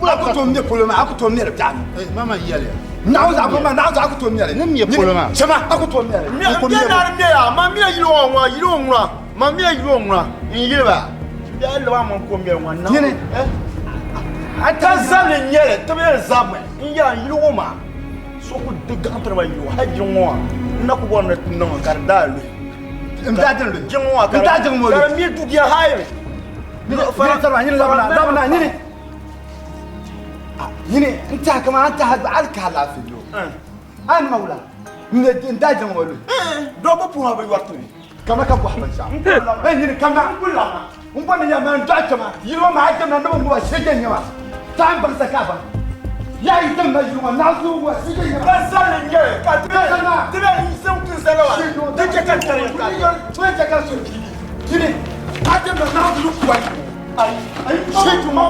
a ku tooi mi polo maa a ku tooi mi di biɛɣu ni. Mama yɛliya. Naɣu zaɣ polo maa naɣu zaɣ a ku tooi mi li. Ni mi polo maa. Chama a ku tooi mi li. Mi naani mi ya man mi yili ŋɔ ŋɔ yili ŋɔ ŋuna man mi yili ŋɔ ŋuna n yili ba biɛɣu liba man ko mi ŋɔ naɣu. Nyini. Ka zabili n nyɛli ti bi yɛn zabimi n yɛra n yili ŋɔ maa. So ku di gaŋ tiri ma yili ŋɔ hali jiŋ ŋɔ maa n na ku bɔri ni ti niŋ ka di daa luhi. N daa jiŋ luhi. Jiŋ ŋɔ maa n daa jiŋ ŋɔ luhi. Ka di mi dugia hayi. Nyini tarima nyini labina labina nyini. Nyini n tahi kama an tahi hali ka alaafee yo. A ni ma wula n daa jiŋ ŋɔ luhi. Doo bi puhi bi yɔri timi. Kama ka bɔhi binshɛɣu. Nyini kama n kuli labina. N bɔri ni yɛli ma n dɔɣi kpɛma yili ŋɔ maa a jɛmda ni bi ŋuba shee nyɛ ma taai n baŋsa ka a baŋ yaa yi tim ma yili ŋɔ naɣ zuɣu ŋuba shee nyɛ ma. Ka zali n nyɛli ka ti bɛ ti bɛ n zaŋ ti zali wa di chɛ ka tari ka ti chɛ ka so piigi yili a jɛmda naɣ zuɣu kuba ayi ayi shee tu ma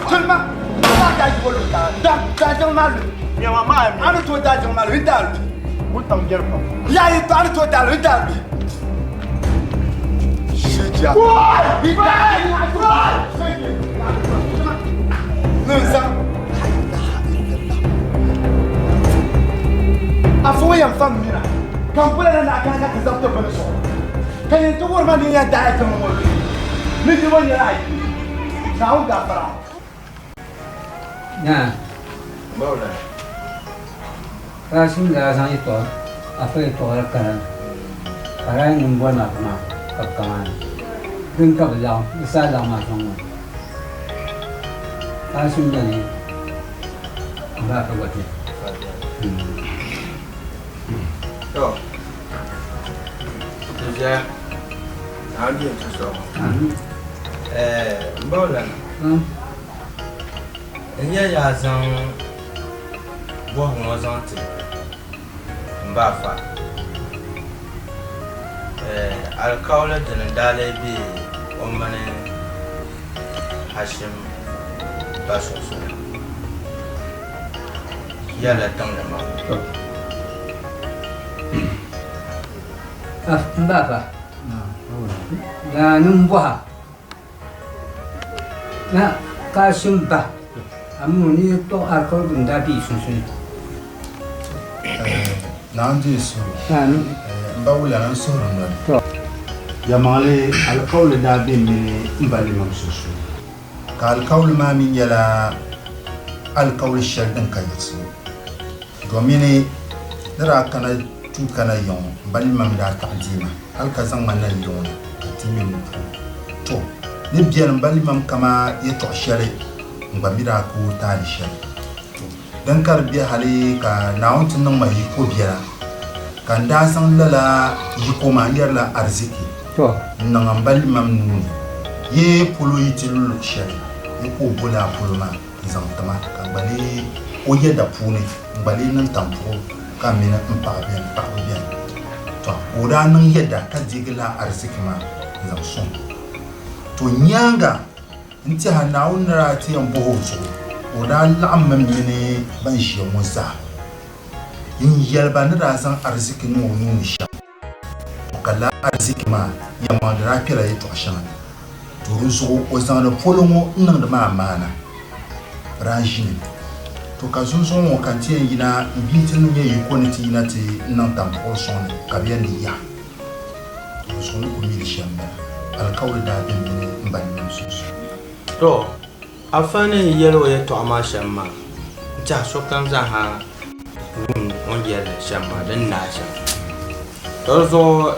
tuli ma daa daa yi bolo ka da daa jiŋ maa lu nyɛma maa a ni tooi daa jiŋ maa lu n daa lu wuntaŋ biɛri pam yaa yi a ni tooi daa lu n daa lu. Afa ŋɔ yɛn fa m mina ka n boli na ni a kana ka ti zabi ti bini zuɣu ka yɛn ti wuhiri ma ni n yɛn daai tiŋ ŋɔ luhi ni yili ŋɔ nyɛla a yili Naawuni gaafara. Naa, Kasim daa zaŋ yɛtɔɣa afa yɛtɔɣa la kana ka daa yɛn niŋ bɔri ma afa maa ka bɛ ka maa ni. Dini ka bɛ laɣim, bɛ saa laɣim maa sɔŋ maa. Kasim beni m-ba afa gba kpe. To, di viɛla, Naawuni yɛn ti sɔŋ. M ba Olana, n nya yaa zaŋ bɔhigu ŋɔ zaŋ ti m ba Afa. Alikauli dini n-daa lee be o mini Hashim ba sunsuuni yɛlli tiŋli maa. M ba Afa, yaa ni m bɔha. Na Kasim ba, a mi o ni yɛtɔɣ alikauli din daa be yi sunsuuni. Naa n-deei suhu. Amin. M ba Wulana, n suhiri noli. Yɛlimaŋli, alikauli daa be m mini m ba Limam sunsuuni. Ka alikauli maa mi nyɛla alikauli shɛli din ka yiɣisibu. Domini ni daa kana tuui kana ya ŋɔ, m ba Limam daa taɣi deei ma hal ka zaŋ ma na yili ŋɔ ni ka ti ŋme ni puuni. To, ni beni m ba Limam kaman yɛtɔɣ shɛli, n gba mi daa ka o taali shɛli. To, din ka di be hali ka Naawuni ti niŋ ma yiko biɛla, ka n daa zaŋ lala yiko maa n-yɛrila ariziki n-niŋ m ba Limam nuu ni. Yi polo yi ti lu luɣ shɛli, yi ku o bo lala polo maa. n-zaŋ ti ma, ka n gba lee o yɛda puuni, n gba lee niŋ tampuɣu ka m mini m paɣa beni, paɣiba beni. Tɔ! Ka o daa niŋ yɛda ka deegi lala ariziki maa n-zaŋ sɔŋ. Tɔ! Nyaaŋa n-tɛha Naawuni ni daa ti yɛn bɔhi o zuɣu, o daa laɣimmi m mini ban ʒiya ŋɔ zaa n-yɛli ba ni daa zaŋ ariziki niŋ o nuu ni shɛm. Tɔ! Ka lala ariziki maa yɛlimaŋli daa kpɛla yɛtɔɣ shɛŋa ni. To di zuɣu o zaŋdi polo ŋɔ n-niŋdi ma amaana. Bɛ daa ʒimi. To ka zunzuŋ ŋɔ ka n ti yɛn yina m bia ti niŋ ya yiko ni ti yina ti niŋ tampuɣiri sɔŋ ni ka bɛ yɛn di yaha. To di zuɣu ni ku mi li shɛm m-bala. Alikauli daa be m mini m ba Limam sunsuuni. To Afa ni yɛli o yɛtɔɣa maa shɛm maa, n tɛha sokam zaaha wum o ni yɛli shɛm maa din naai shɛm. To di zuɣu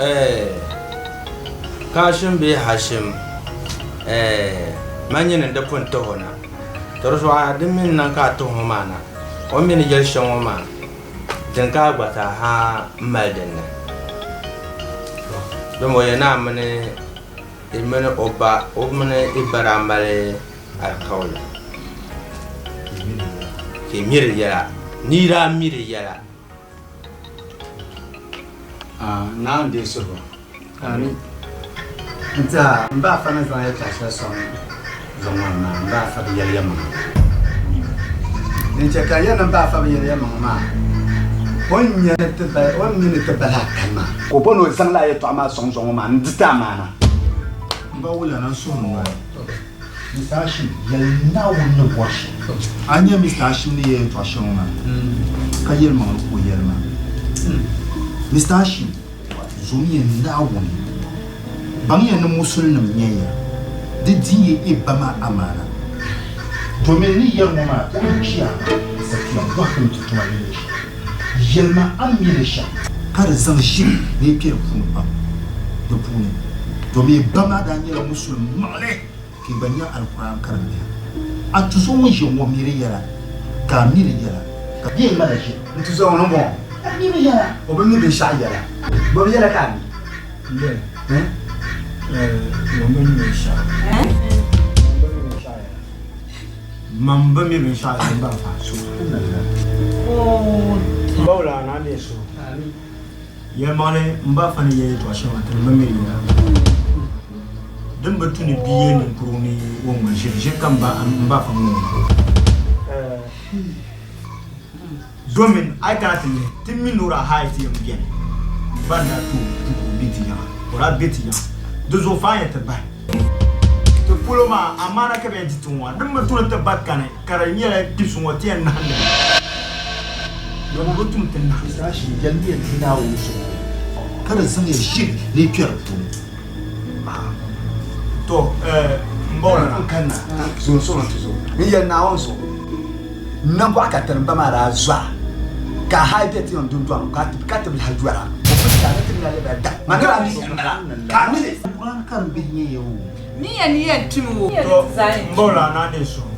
Kashim bee Hashim man nyini n-di pun tih o na. To di zuɣu a di mi n-niŋ ka a tih o maa na, o mi ni yɛli shɛm ŋɔ maa, din ka a gba zaaha mali din ni. Dama o yɛli ni a mini I mini o ba, o mini i ba daa mali alikauli ka i mi di yɛla, ni yi daa mi di yɛla. Naawuni deei suhigu. Amin. N tiɛha m ba afa ni zaŋ yɛltɔɣa shɛli sɔŋ zuŋ ŋɔ ni maa, m ba afa bi yɛli yɛlimaŋli. Din chɛ ka n yɛli ni m ba afa bi yɛli yɛlimaŋli maa, o ni nya ni ti bali, o ni mi ni ti bali a kani maa, ka o bo ni o zaŋ lala yɛltɔɣa maa sɔŋ zuŋ ŋɔ maa n-di ti amaana. M ba wula na n suhu ni ŋɔ. Mister Hashim, yɛli Naawuni ni bɔri shɛm. A nya Mister Hashim ni yɛli yɛltɔɣa shɛli ŋɔ maa, ka yɛlimaŋli ka o yɛli maa. Mister Hashim, zomiya Naawuni. Baŋya ni Musulinim nyɛ ya, di dinya i ba maa amaana. Domin ni yɛri ŋɔ maa, o yi kpi a maa, safiya bɔhigimi ti tuma ni nyɛ shɛm. Yɛlima a ni mi li shɛm, ka di zaŋ ʒiri ni yi kpe di puuni pam di puuni, domin i ba maa daa nyɛla Musulim maŋli. Ka yi gba nya Alkur'aan karimbiha. A tuzo ŋun ʒe ŋɔ mi di yɛla, ka a mi di yɛla, ka bɛ ŋmana ʒe. N tuzo ŋuni m-bɔŋɔ. A mi di yɛla. O bi mi binshɛɣu yɛla. Bɔ bi yɛla ka a mi? Man bi mi binshɛɣu. Man bi mi binshɛɣu yɛla m-ba fa. Subhanallah. Bawula naa deei so. Yɛlimaŋli m ba fa ni yɛli yɛltɔɣa shɛŋa maa ti ni bi mi di yɛla. Din bi tu ni bia yɛli ninkurigu ni o ŋma ʒiri, ʒiri ka m ba fa ŋma o maa. Domin a yi kana ti lihi, ti mi ni o daa haai ti yɛm beni. M ba ni daa ti o puu ka o be ti yiŋa, o daa be ti yiŋa. Di zuɣu fa a yɛn ti bahi ti polo maa, amaana ka bɛ yɛn ti ti ŋɔ maa. Din bi tu ni ti ba kani ka di nyɛla kpibisi ŋɔ ti yɛn nahindi li. Bɛ bi tum ti nahindi. Sashi, Yɛlimiya ti Naawuni suhu ka di zaŋ ya ʒiri ni yi kpe di puuni. To, m ba o lana. N kanna, zo n suhu ti zo. N yɛli Naawuni zuɣu, nambɔɣu ka tiri m ba maa daa zo a, ka a hal be ti yɛn dundɔŋ ka ti bi lahi yɔra. O pun ti a ni ti nya li bɛ da. Ma ni daa mi shɛm m-bala, ka a mi li. Alkur'aan karimbihi nyɛ ya o. Ni ya ni yɛn tumi o. To, m ba o lana naa deei suhu,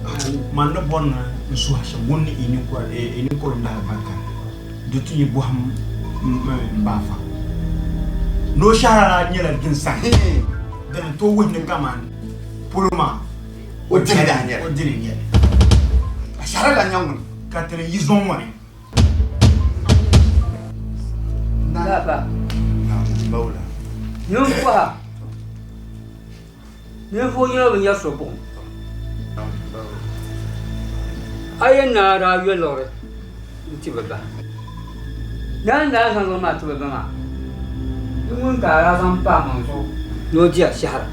man ni bɔri ni n suhi a shɛm, ŋun ni i ninkurim dahi barika di ti yi bɔhim m ba afa ni o shɛhira la nyɛla din sahi din ni tooi wuhi ni kaman polo maa o dini daa nyɛli. O dini nyɛli. A shɛhira la nya ŋuni? Ka ti ni yi zɔŋ ŋɔ ni. Baba. Ninvuɣa. Ninvuɣ yino bi nya so buɣim. A yi naai daa yo liɣiri n-ti bɛ ba. Naa ni daa zaŋ liɣiri maa ti bɛ ba maa, di ŋuni ka a daa zaŋ pa amaŋ zuɣu ni o di a shɛhira.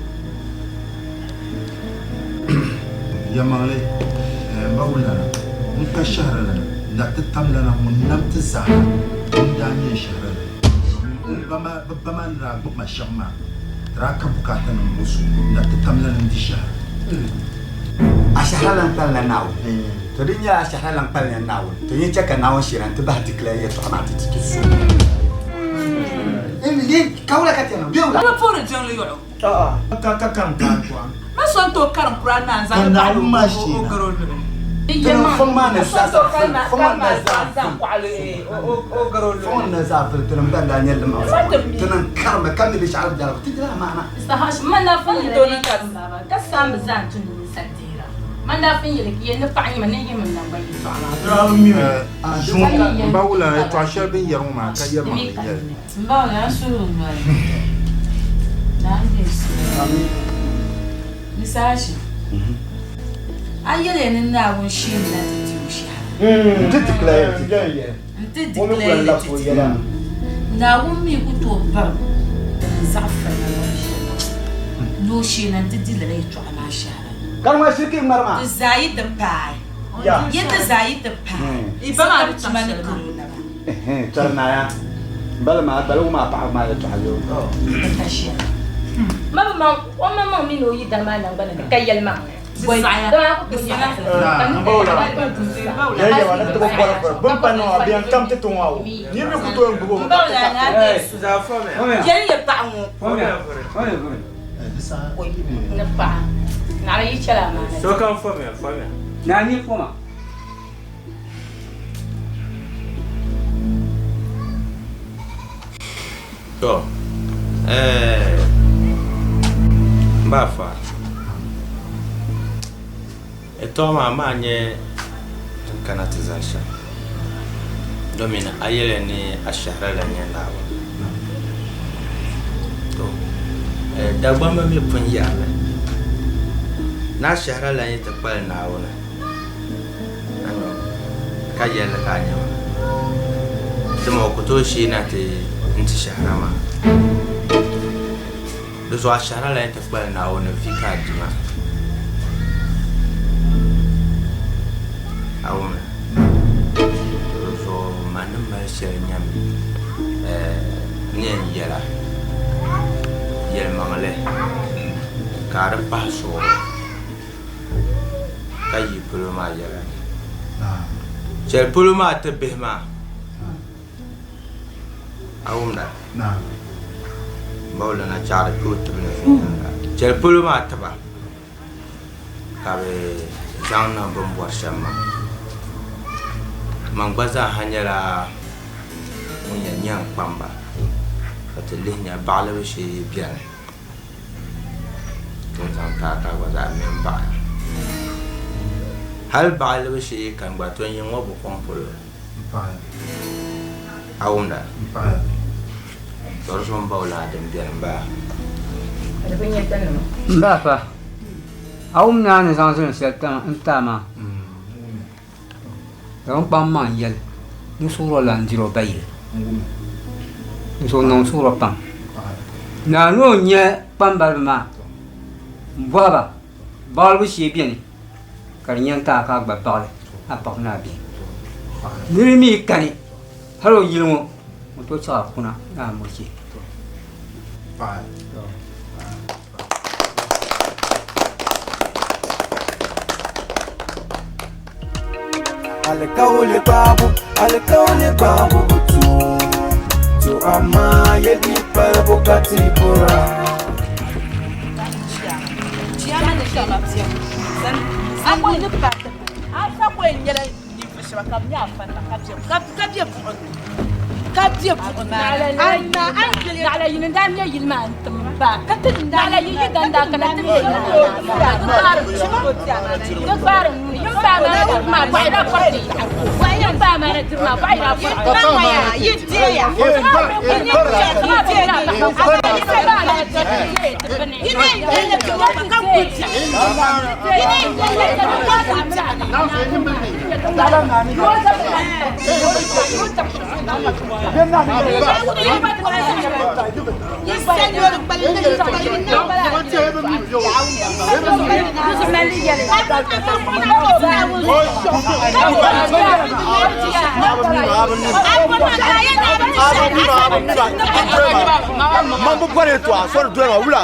Yɛlimaŋli, m ba Wulana, n ka shɛhiralana, na ti tamlana ŋun nam ti zaa ŋun daa nyɛ n shɛhiralana. Domin bɛ ba maa ni daa gbubi ma shɛm maa, di daa ka bukaatanim ŋɔ so na ti tamlana n-di shɛhira. A shɛhira lan kpalimla Naawuni. To di nyɛla a shɛhira lan kpalimla Naawuni, to yin chɛ ka Naawuni shira nti bahi dikila yɛtɔɣa maa ti ti ti so. Ka wula ka ti yɛn niŋ? Bɛ wula? Bɛ puhiri jiŋli yɔɣu. Ka ka karim ka Alkur'aan. Ma so n-tooi karim Kur'aan maa n-zaŋ li paɣili o garo luɣili. Tini fɔŋ maa ni zaa fili, fɔŋ maa ni zaa fili, fɔŋ ni zaa fili tini ban daa nyɛ limaŋ tini n karimi ka mi binshɛɣu di daligu ti dila amaana. Man daa pun yɛli ni karim baba ka saam bi zaa n-tumdi ninsal deera. Man daa pun yɛli ni paɣa nyɛ ma ni yihimi n naŋgban yɛltɔɣa maa. M ba wula yɛtɔɣa shɛli bɛ ni yɛri ŋɔ maa ka yɛlimaŋli n-nyɛ li. M ba wula n suhuri noli. Naa n-deei suhuri. Ni saha shɛm a yɛliya ni Naawuni sheemi na ti ti o shɛhira. N-ti declare ti. N-ti declare ti ti. Naawuni mi ku tooi baŋ din zaɣ fali na niŋ shɛli ni o shee na nti di lala yɛtɔɣa maa shɛhira. Karima shiriki ŋmari maa. Di zaa yi ti paai. Yi ti zaa yi ti paai. Sokam tuma ni kari o naba. Tɔri naaya m-bala maa gbaligu maa paɣaba maa yɛltɔɣa yoo. Di ka shɛli. Ma bi maŋ o maŋmaŋ mini o yidana maa naŋgbani ni ka yɛlimaŋli. To, eh, m ba afa, yɛtɔɣa maa maa nyɛ din kana ti zani shɛm, domin a yɛliya ni a shɛhira la nyɛ Naawuni. Dagbamba mi pun yɛrimi ni a shɛhira lan yi ti kpali Naawuni ka yɛli ka a nya ma, dama o ku tooi sheei na ti n-ti shɛhira maa. Di zuɣu a shɛhira lan yi ti kpali Naawuni vi ka a di maa. A wumli? Di zuɣu man ni mali shɛli nyami n yɛn yɛla yɛlimaŋli ka a di pahi suɣuri ka yi polo maa yɛla ni. Chɛli polo maa ti bihi maa. A wumda? Mawulana chaɣiri kpe o tibili viɛnyɛliŋga. Chɛli polo maa tiba ka bɛ zaŋ niŋ bɛ ni bɔri shɛm maa. Man gba zaaha nyɛla ŋun yɛn nya n kpamba ka ti lihi nya baɣilibu shee beni ka n zaŋ ti a ka a gba zaa me m-baɣi a. Hali baɣilibu shee kani gba to n yiŋ ŋɔ bi kɔŋ polo. A wumda? To di zuɣu m ba o laa din beni m-bala. M ba fa, a wum ni a ni zaŋ zilim shɛli n-ti a maa? Ka n kpaŋ maŋ yɛli ni suɣuro lan diri o ba yili. N zuɣu niŋ suɣuro pam. Naa ni o nya kpambaliba maa m-bɔhi ba, Baɣilibu shee beni ka di nya n-ti a ka a gba baɣili a paɣ ni a bihi. Nira mi kani hal o yili ŋɔ, o tooi chaɣ a kuna ni a mulichi. Alikauli gbaabu, alikauli gbaabu bi tuui, to amaa yɛli palibu ka ti bɔra. Naɣila yini n-daa me yili maa n-tim ba ka ti naɣila yi yi dan daa kana ti me yili maa di gbaari nuu ni yin paai maa diri maa bɔɣi daa kɔriti yin paai maa diri maa bɔɣi daa Man bi bɔri yɛltɔɣa sɔri doli ma wula.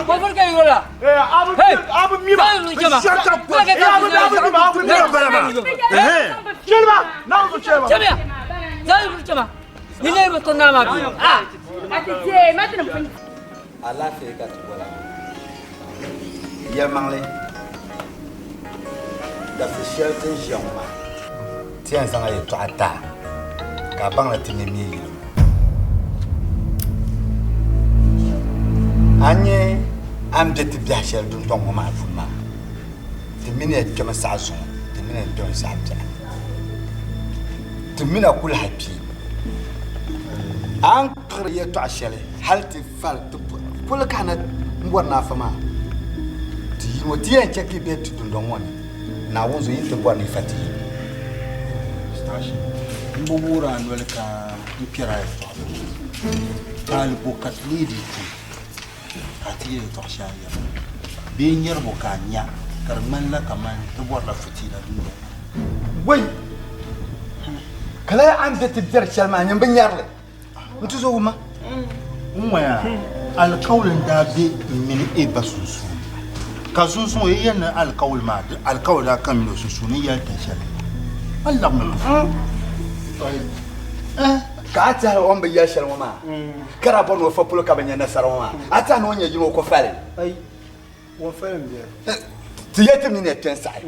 Alaafee ka ti bɔra. Yɛlimaŋli, dabisi shɛli ti ni ʒiya ŋɔ maa, ti yɛn zaŋla yɛtɔɣa ti a ka a baŋ ni ti ni mi yili ŋɔ. A ni nya a ni be ti biɛhi shɛli dundɔŋ ŋɔ maa puuni maa, ti mini ya kpɛmi saɣi zuŋɔ, ti mini ya kpɛmi saɣi biɛɣu. Ti mini a ku lahi kpi. A ni kpiɣiri yɛtɔɣ shɛli hal ti fali ti polo ka a na m-bɔri ni a fa maa, ti yili ŋɔ ti yɛn chɛ ka yi be ti dundɔŋ ŋɔ ni, Naawuni zuɣu yi ni ti bɔri ni yi fa ti yili. M bi wuhir a noli ka n kpɛr a yɛtɔɣa puuni. Taali bo ka ti lee dii tum ka a ti yɛli yɛtɔɣ shɛli a ni yɛri maa? Bee nyari bo ka a nya ka di ŋmanila kaman ti bɔrila fitiila dundɔŋ maa ni? Wei! Ka lala a ni be ti biɛri shɛli maa, nyin bi nyari li. N ti zo wumma. N ŋɔya, alikauli n-daa be m mini e ba sunsuuni. Ka sunsuŋ yi yɛli ni alikauli maa, di alikauli daa ka m mini o sunsuuni n yɛli tin shɛli. A labimi ti Ka a tɛhi o ni bi yɛli shɛli ŋɔ maa, ka daa bɔri ni o fa polo ka bi nya nasara ŋɔ maa, a tɛhi ni o nya yino o ko fali? Wɔ fali m-bɛ. Ti yɛli ti mini ya kpe n-saɣi.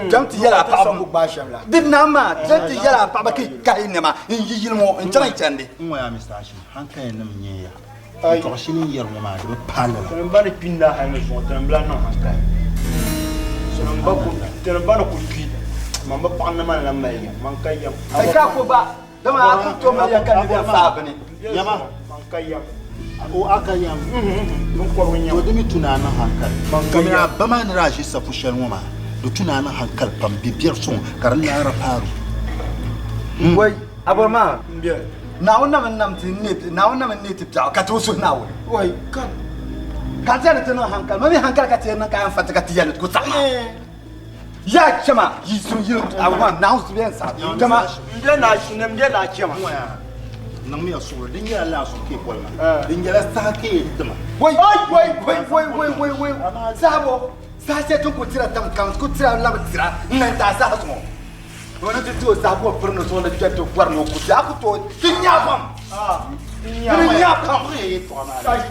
Kpɛm ti yɛli a paɣaba di nam maa, kpɛm ti yɛli a paɣaba ka yi kahi nɛma n-yi yili ŋɔ n-chaŋ yi chandi. N ŋɔya Mister Hashim, hankalinim n-nyɛ ya. Yɛtɔɣ shɛli n yɛri ŋɔ maa, di bi paai lala. Ti ni ba ni kpi n-daa hali ni zuŋɔ, ti ni bi lahi niŋ hankali. Ti ni ba ni ku kpi, man bi paɣi ni man lan mali yɛm, man ka yɛm. Ka a ku ba, dama a ku tooi mali yɛm ka niriba yɛn faai a bini. Nyama, man ka yɛm. O aka yam. Binkɔbigu n-nyɛ To di mi tu ni a niŋ hankali. Kamani a ba maa ni daa ʒi safu shɛli ŋɔ maa, di tu ni a niŋ hankali pam, bɛ biɛri suŋ ka di laara paari o. Wai, a bɔri maa? Naawuni na mi nam ti n-neei Naawuni na mi n-neei ti biɛɣu ka ti o suhi Naawuni. Wai, ka ka ti yɛli ni ti niŋ hankali, ma mi hankali ka ti yɛn niŋ ka yɛn fa ti ka ti yɛli ni ti ku saɣim a. Yaa chɛma yi sun yili a bɔri maa, Naawuni su bɛ yɛn saɣim chɛma. M be naa chɛma. Niŋmiya suɣuri, din nyɛla laasu ka yi boli ma, din nyɛla saha ka yi ti ma. Wai, wai, wai, wai, wai, wai, wai, saha bɔ? Saha shɛli ti ni ku tira tam kam, ku tira labi tira n-lan ti a saha zuŋɔ. O ni ti ti o saha ka o piri ni zuɣu ni kpɛri ti gɔri ni o ku ti, a ku tooi ti nya pam. Ti nya pam.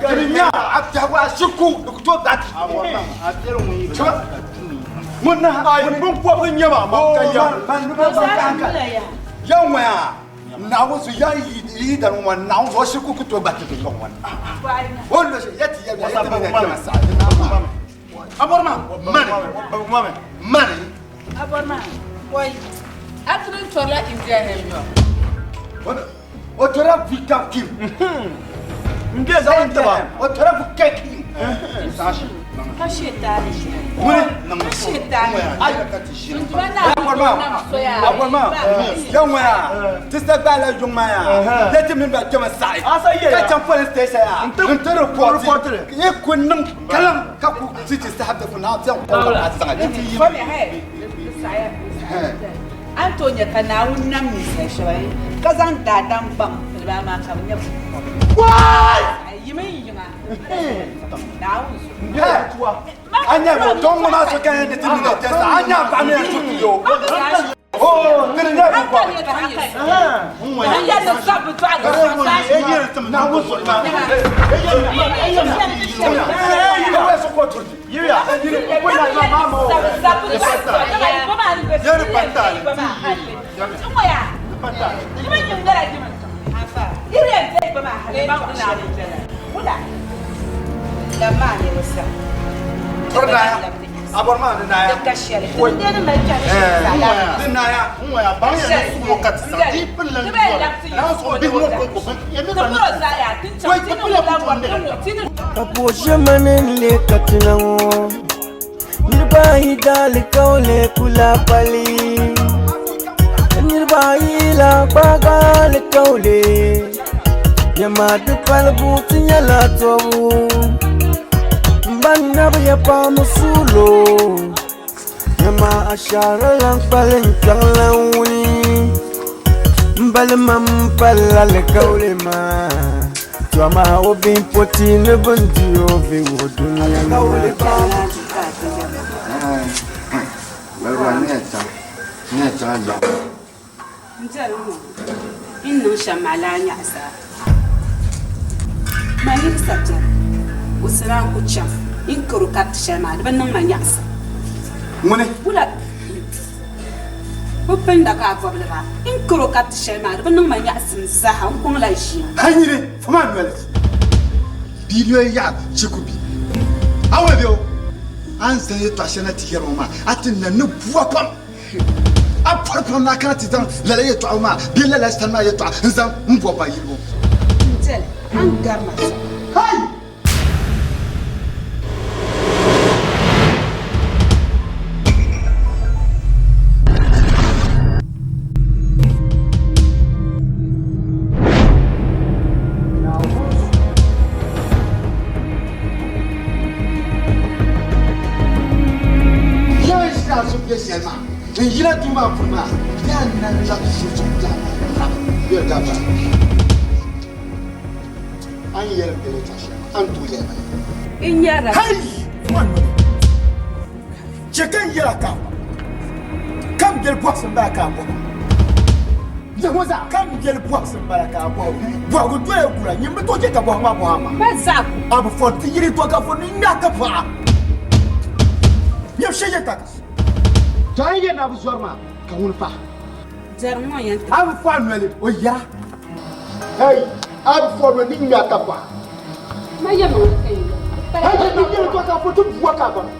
Ti nya a biɛhigu a shiku di ku tooi bahi ti. Ŋun na Ai, binkɔbigi n-nyɛ ma, man ka ya. Ya ŋɔya Naawuni zuɣu ya yi dani ŋɔ Naawuni zuɣu o shiku ku tooi bahi ti dundɔŋ ŋɔ ni. O ni lo shɛli ya ti yɛli ya ti mi ni kpɛma saha. Aborma, mani, mani. Aborma, wai, a tiri n tɔrila India hɛm yɔ. O tɔrila Victor Kim. N bɛ zaŋ n tiba. O tɔrila Victor Kim. Ka shetani. Ŋuni. Ka shetani. Aborma, ya ŋɔya ti sa gbaala yuŋ maa ya ya ti mini ba kpɛma saɣi ka chaŋ police station ya n ti report yi ku niŋ kalam ka ku ti ti saha ti na ti ko ka ti zaŋ ti yi A ni tooi nya ka Naawuni nam ninsal shɛba ka zaŋ daadam gbaŋ pili ba amaa ka bɛ nyɛ biŋkɔbiri. Yi mini yiŋa Naawuni zuɣu. A nya bɛ tɔŋ ŋɔ maa so ka yɛn di ti mini ti sa a nya paɣa mi yɛn tuhi ti o. Oh, niri nyɛ biŋkɔbiri. Ka buɣ'ʒemani n-leei katina ŋɔ Niriba ayi daalikauli ku lahi pali Niriba ayi lahi gbaagi alikauli Nyama di palibu ti nyɛla tɔbu M ba nabi ya paɣa musulo Nyama ashaara lan kpalim kpiɔŋlan wuni M balima m pali alikauli maa To amaa o bihi poti ni bɛ ni di o vi o dunia ni. N biɛri ŋɔ yi ni niŋ shɛm maa laa nyaɣisa a. Man yi bi sa biɛri, o sira n-ku chaŋ yi ni kar o kariti shɛli maa, di bi niŋ ma nyaɣisa. Ŋuni? Wula bi pilinda ka a bɔbili maa, yi ni kar o kariti shɛli maa, di bi niŋ ma nyaɣisim zaaha, n kɔŋla ʒia. A nyini, fama noli. Bia noli yaɣi chiku bi. A wula bɛ o? A ni zaŋ yɛtɔɣ shɛli na ti yɛri ŋɔ maa, a ti na ni bua pam. A pɔri pam ni a kana ti zaŋ lala yɛtɔɣa maa bee lala sani maa yɛtɔɣa n-zaŋ m bɔbi ba yilibu. N tɛli, a ni gari ma zuɣu. Hai! Yawɛ ʒini a zuɣu be shɛli maa, n yina duu maa puuni maa, yaa n na labi ʒi zuɣubiɛɣu maa labi yoli gaafara. A ni yɛli m be yɛtɔɣ shɛli maa, a ni tooi yɛli ma li. N yɛrila. Hei! Chɛ ka n yɛl a ka a bɔhi, ka m biɛli bɔhisi m-bala ka a bɔhi. Yahuza, ka m biɛli bɔhisi m-bala ka a bɔhi. Bɔhigu doya gula, nyin bi tooi chɛ ka bɔhigu maa bɔhi a maa. Ba zaa ku. A bi fɔri ti yili to ka fɔri ni ŋmɛhi ka bɔh a. Nyam shɛ yɛ takas. To a yi yɛn a bi zɔri maa, ka ŋuni pahi? Biɛri ŋɔ yɛn ti. A bi fɔri noli, o yɛra. Hei, a bi fɔri noli ni ŋmɛhi ka bɔh a. Ma yɛlimaŋli ka yi yɛli. Hei, ni yɛli to ka fɔri ti bua ka a bɔra.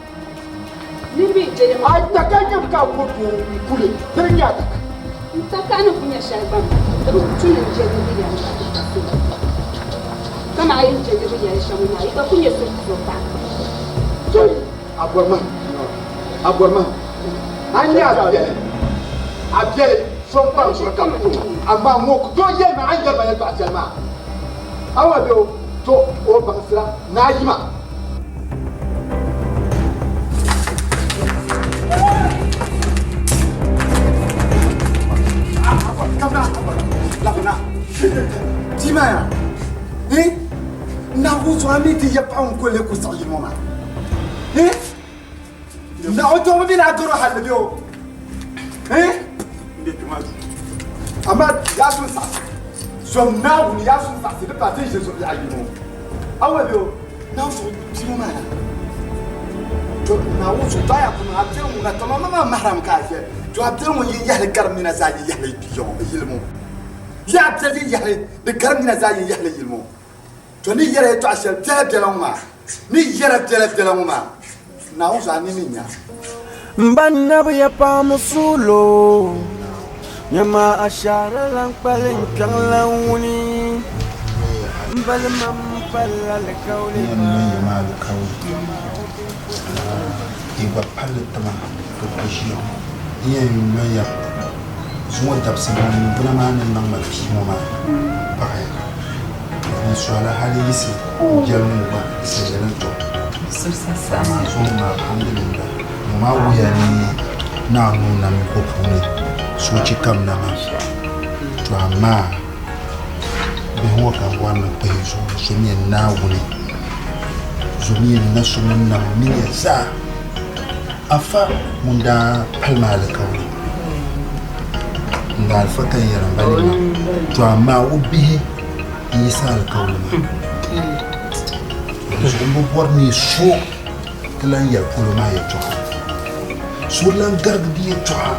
Niriba yi je A taka nyam ka a ko doo n-kuli dini n-nyɛ a taka? N taka ni ku nya shɛli gba m-bala, di bi tu ni n je niriba yɛm ka di pa so. Kaman a yi ni je niriba yɛli shɛm ŋɔ maa, yi gba ku nyɛ suhupiɛlli paɣa. Chɛli a bɔri ma, a bɔri ma. A nya a biɛli, a biɛli so m-paŋ zuɣu ka ku o, amaa ŋɔ ku tooi yɛli ma a ni yɛli ma yɛltɔɣa shɛli maa. A wa be o, to o baŋsira ni a yi ma. Timaya, eh? Na ku zuɣu a mi ti yɛ paɣa ŋun ko lee ku siɣi yili ŋɔ maa. Eh? Na o tɔbu mi na garo halli bɛ o. Eh? Amma ya sun saɣisi. Zom Naawuni ya sun saɣisi di pa ti ʒe zuɣu yaɣa yini o. A wa bɛ o. Naawuni zuɣu bia ŋɔ maa na. To Naawuni zuɣu to a yaa ku niŋ a biɛli ŋuna to ma maa maharam ka a ʒe. To a biɛli ŋun yi yahili garim nina zaa yi yahili yili ŋɔ. Yaa biɛli yi yahili di garim nina zaa yi yahili yili ŋɔ. To ni yɛra yɛtɔɣa shɛli biɛla biɛla ŋɔ maa, ni yɛra biɛla biɛla ŋɔ maa, Naawuni zuɣu a nini n-nya. M ba nabiya paɣa musulo, nyama ashaara lan kpalim kpiɔŋlan wuni. M balima m pali alikauli maa. Yi gba palli tima ka ku ʒiya ŋɔ. N yɛn nyoya zuŋɔ dabisili ŋɔ niŋgbuna maa ni niŋ ma pii ŋɔ maa paɣiya. N suhila hali yisi biɛli ŋɔ gba salyɛli n-tɔ. Zuŋɔ maa alhamdulillah ŋɔ maa wuhiya ni Naawuni ŋun nam yiko puuni soochi kam na maa. To amaa bihi ŋɔ ka n bɔri ni kpahi zuɣu zomiya Naawuni, zomiya na so ŋun nam miniya zaa. Afa ŋun daa pali ma alikauli n daa alifa ka n yɛri m ba Lima, to amaa o bihi n-yiɣisi alikauli maa. Dinzuɣu m bi bɔri ni so ti lan yɛli polo maa yɛtɔɣa. So lan garigi di yɛtɔɣa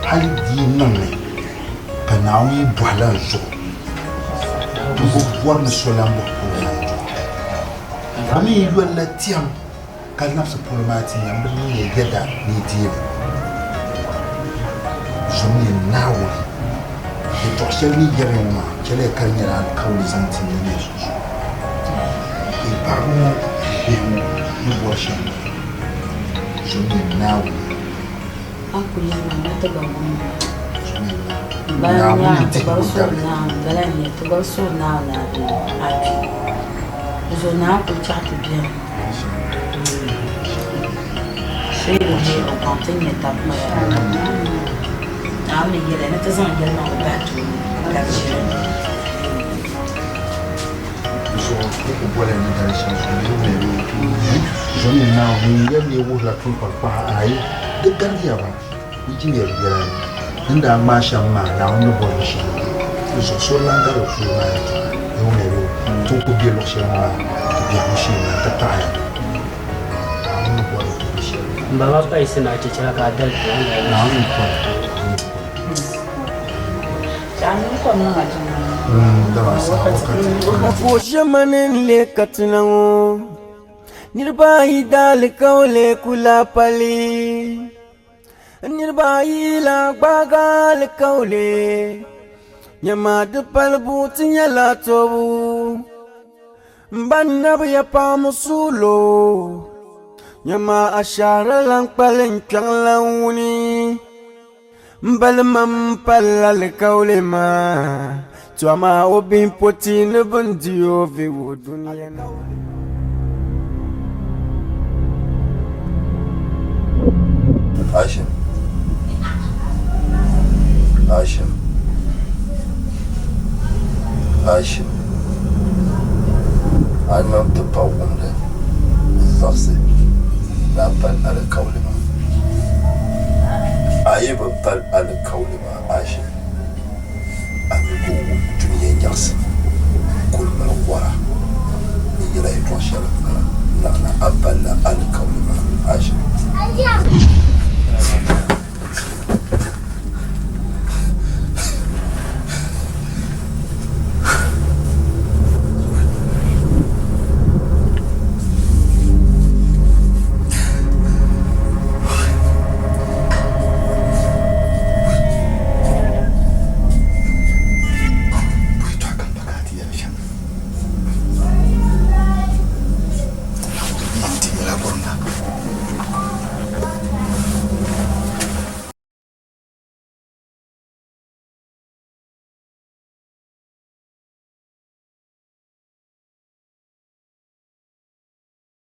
hali di yi niŋ ni ka Naawuni yi bɔhi la n zuɣu. M bi bɔri ni so lan bɔhi polo maa yɛtɔɣa. Bɛ mi yi yolila tiɛm Ka labisi polo maa ti ya, m bi niŋ ya yɛda ni yi deei li. Zomiya Naawuni. Yɛtɔɣ shɛli ni yɛri ya ŋɔ maa, chɛliya ka di nyɛla alikauli zaŋ ti ya ni ya sunsuuni. Yi paɣiba ŋɔ ni bihi ŋɔ ni bɔri shɛm m-bala. Zomiya Naawuni. A ku yɛli ma ni ti gba wum ma. Zomiya Naawuni. Naawuni dihibu dabili. Bala n-nyɛ ti gba suhi Naawuni a kpi. Zuɣu Naawuni kuli chaɣ ti biɛri. Zuɣu ni ku boli ni dali shɛli zuɣu ni wuli zomi Naawuni ŋun yɛli ni wuhila tunkpaŋkpaɣa ayi di garigiya ba di jimiya di yɛla ni din daa ŋmaai shɛm maa Naawuni ni boli shɛm di zuɣu so lan gari polo maa yɛltɔɣa ni wumya bɛ ti ku be luɣ shɛli maa ti biɛhigu shee maa ti paɣiya Naawuni ni boli ti bi shɛli. M baba payisi ni a chɛchɛra ka a dali ti Naawuni ni boli. Ka ʒiɛmani n-leei katina ŋɔ, niriba ayi daalikauli ku lahi pali. Niriba ayi la gbaagi alikauli, nyama di palibu ti nyɛla tɔbu. M ba nabiya paɣa musulo, nyama ashaara lan kpalim kpiɔŋlan wuni. M balima m pali alikauli maa, to amaa o bihi poti ni bɛ ni di o vi o dunia ni. Hashim. Hashim. Hashim. A niŋ ti pa wumdi n-zaɣisi ni a pali alikauli maa. A yi bi pali alikauli maa Hashim, a mi ku wum dunia nyaɣisim kuli mali wɔra.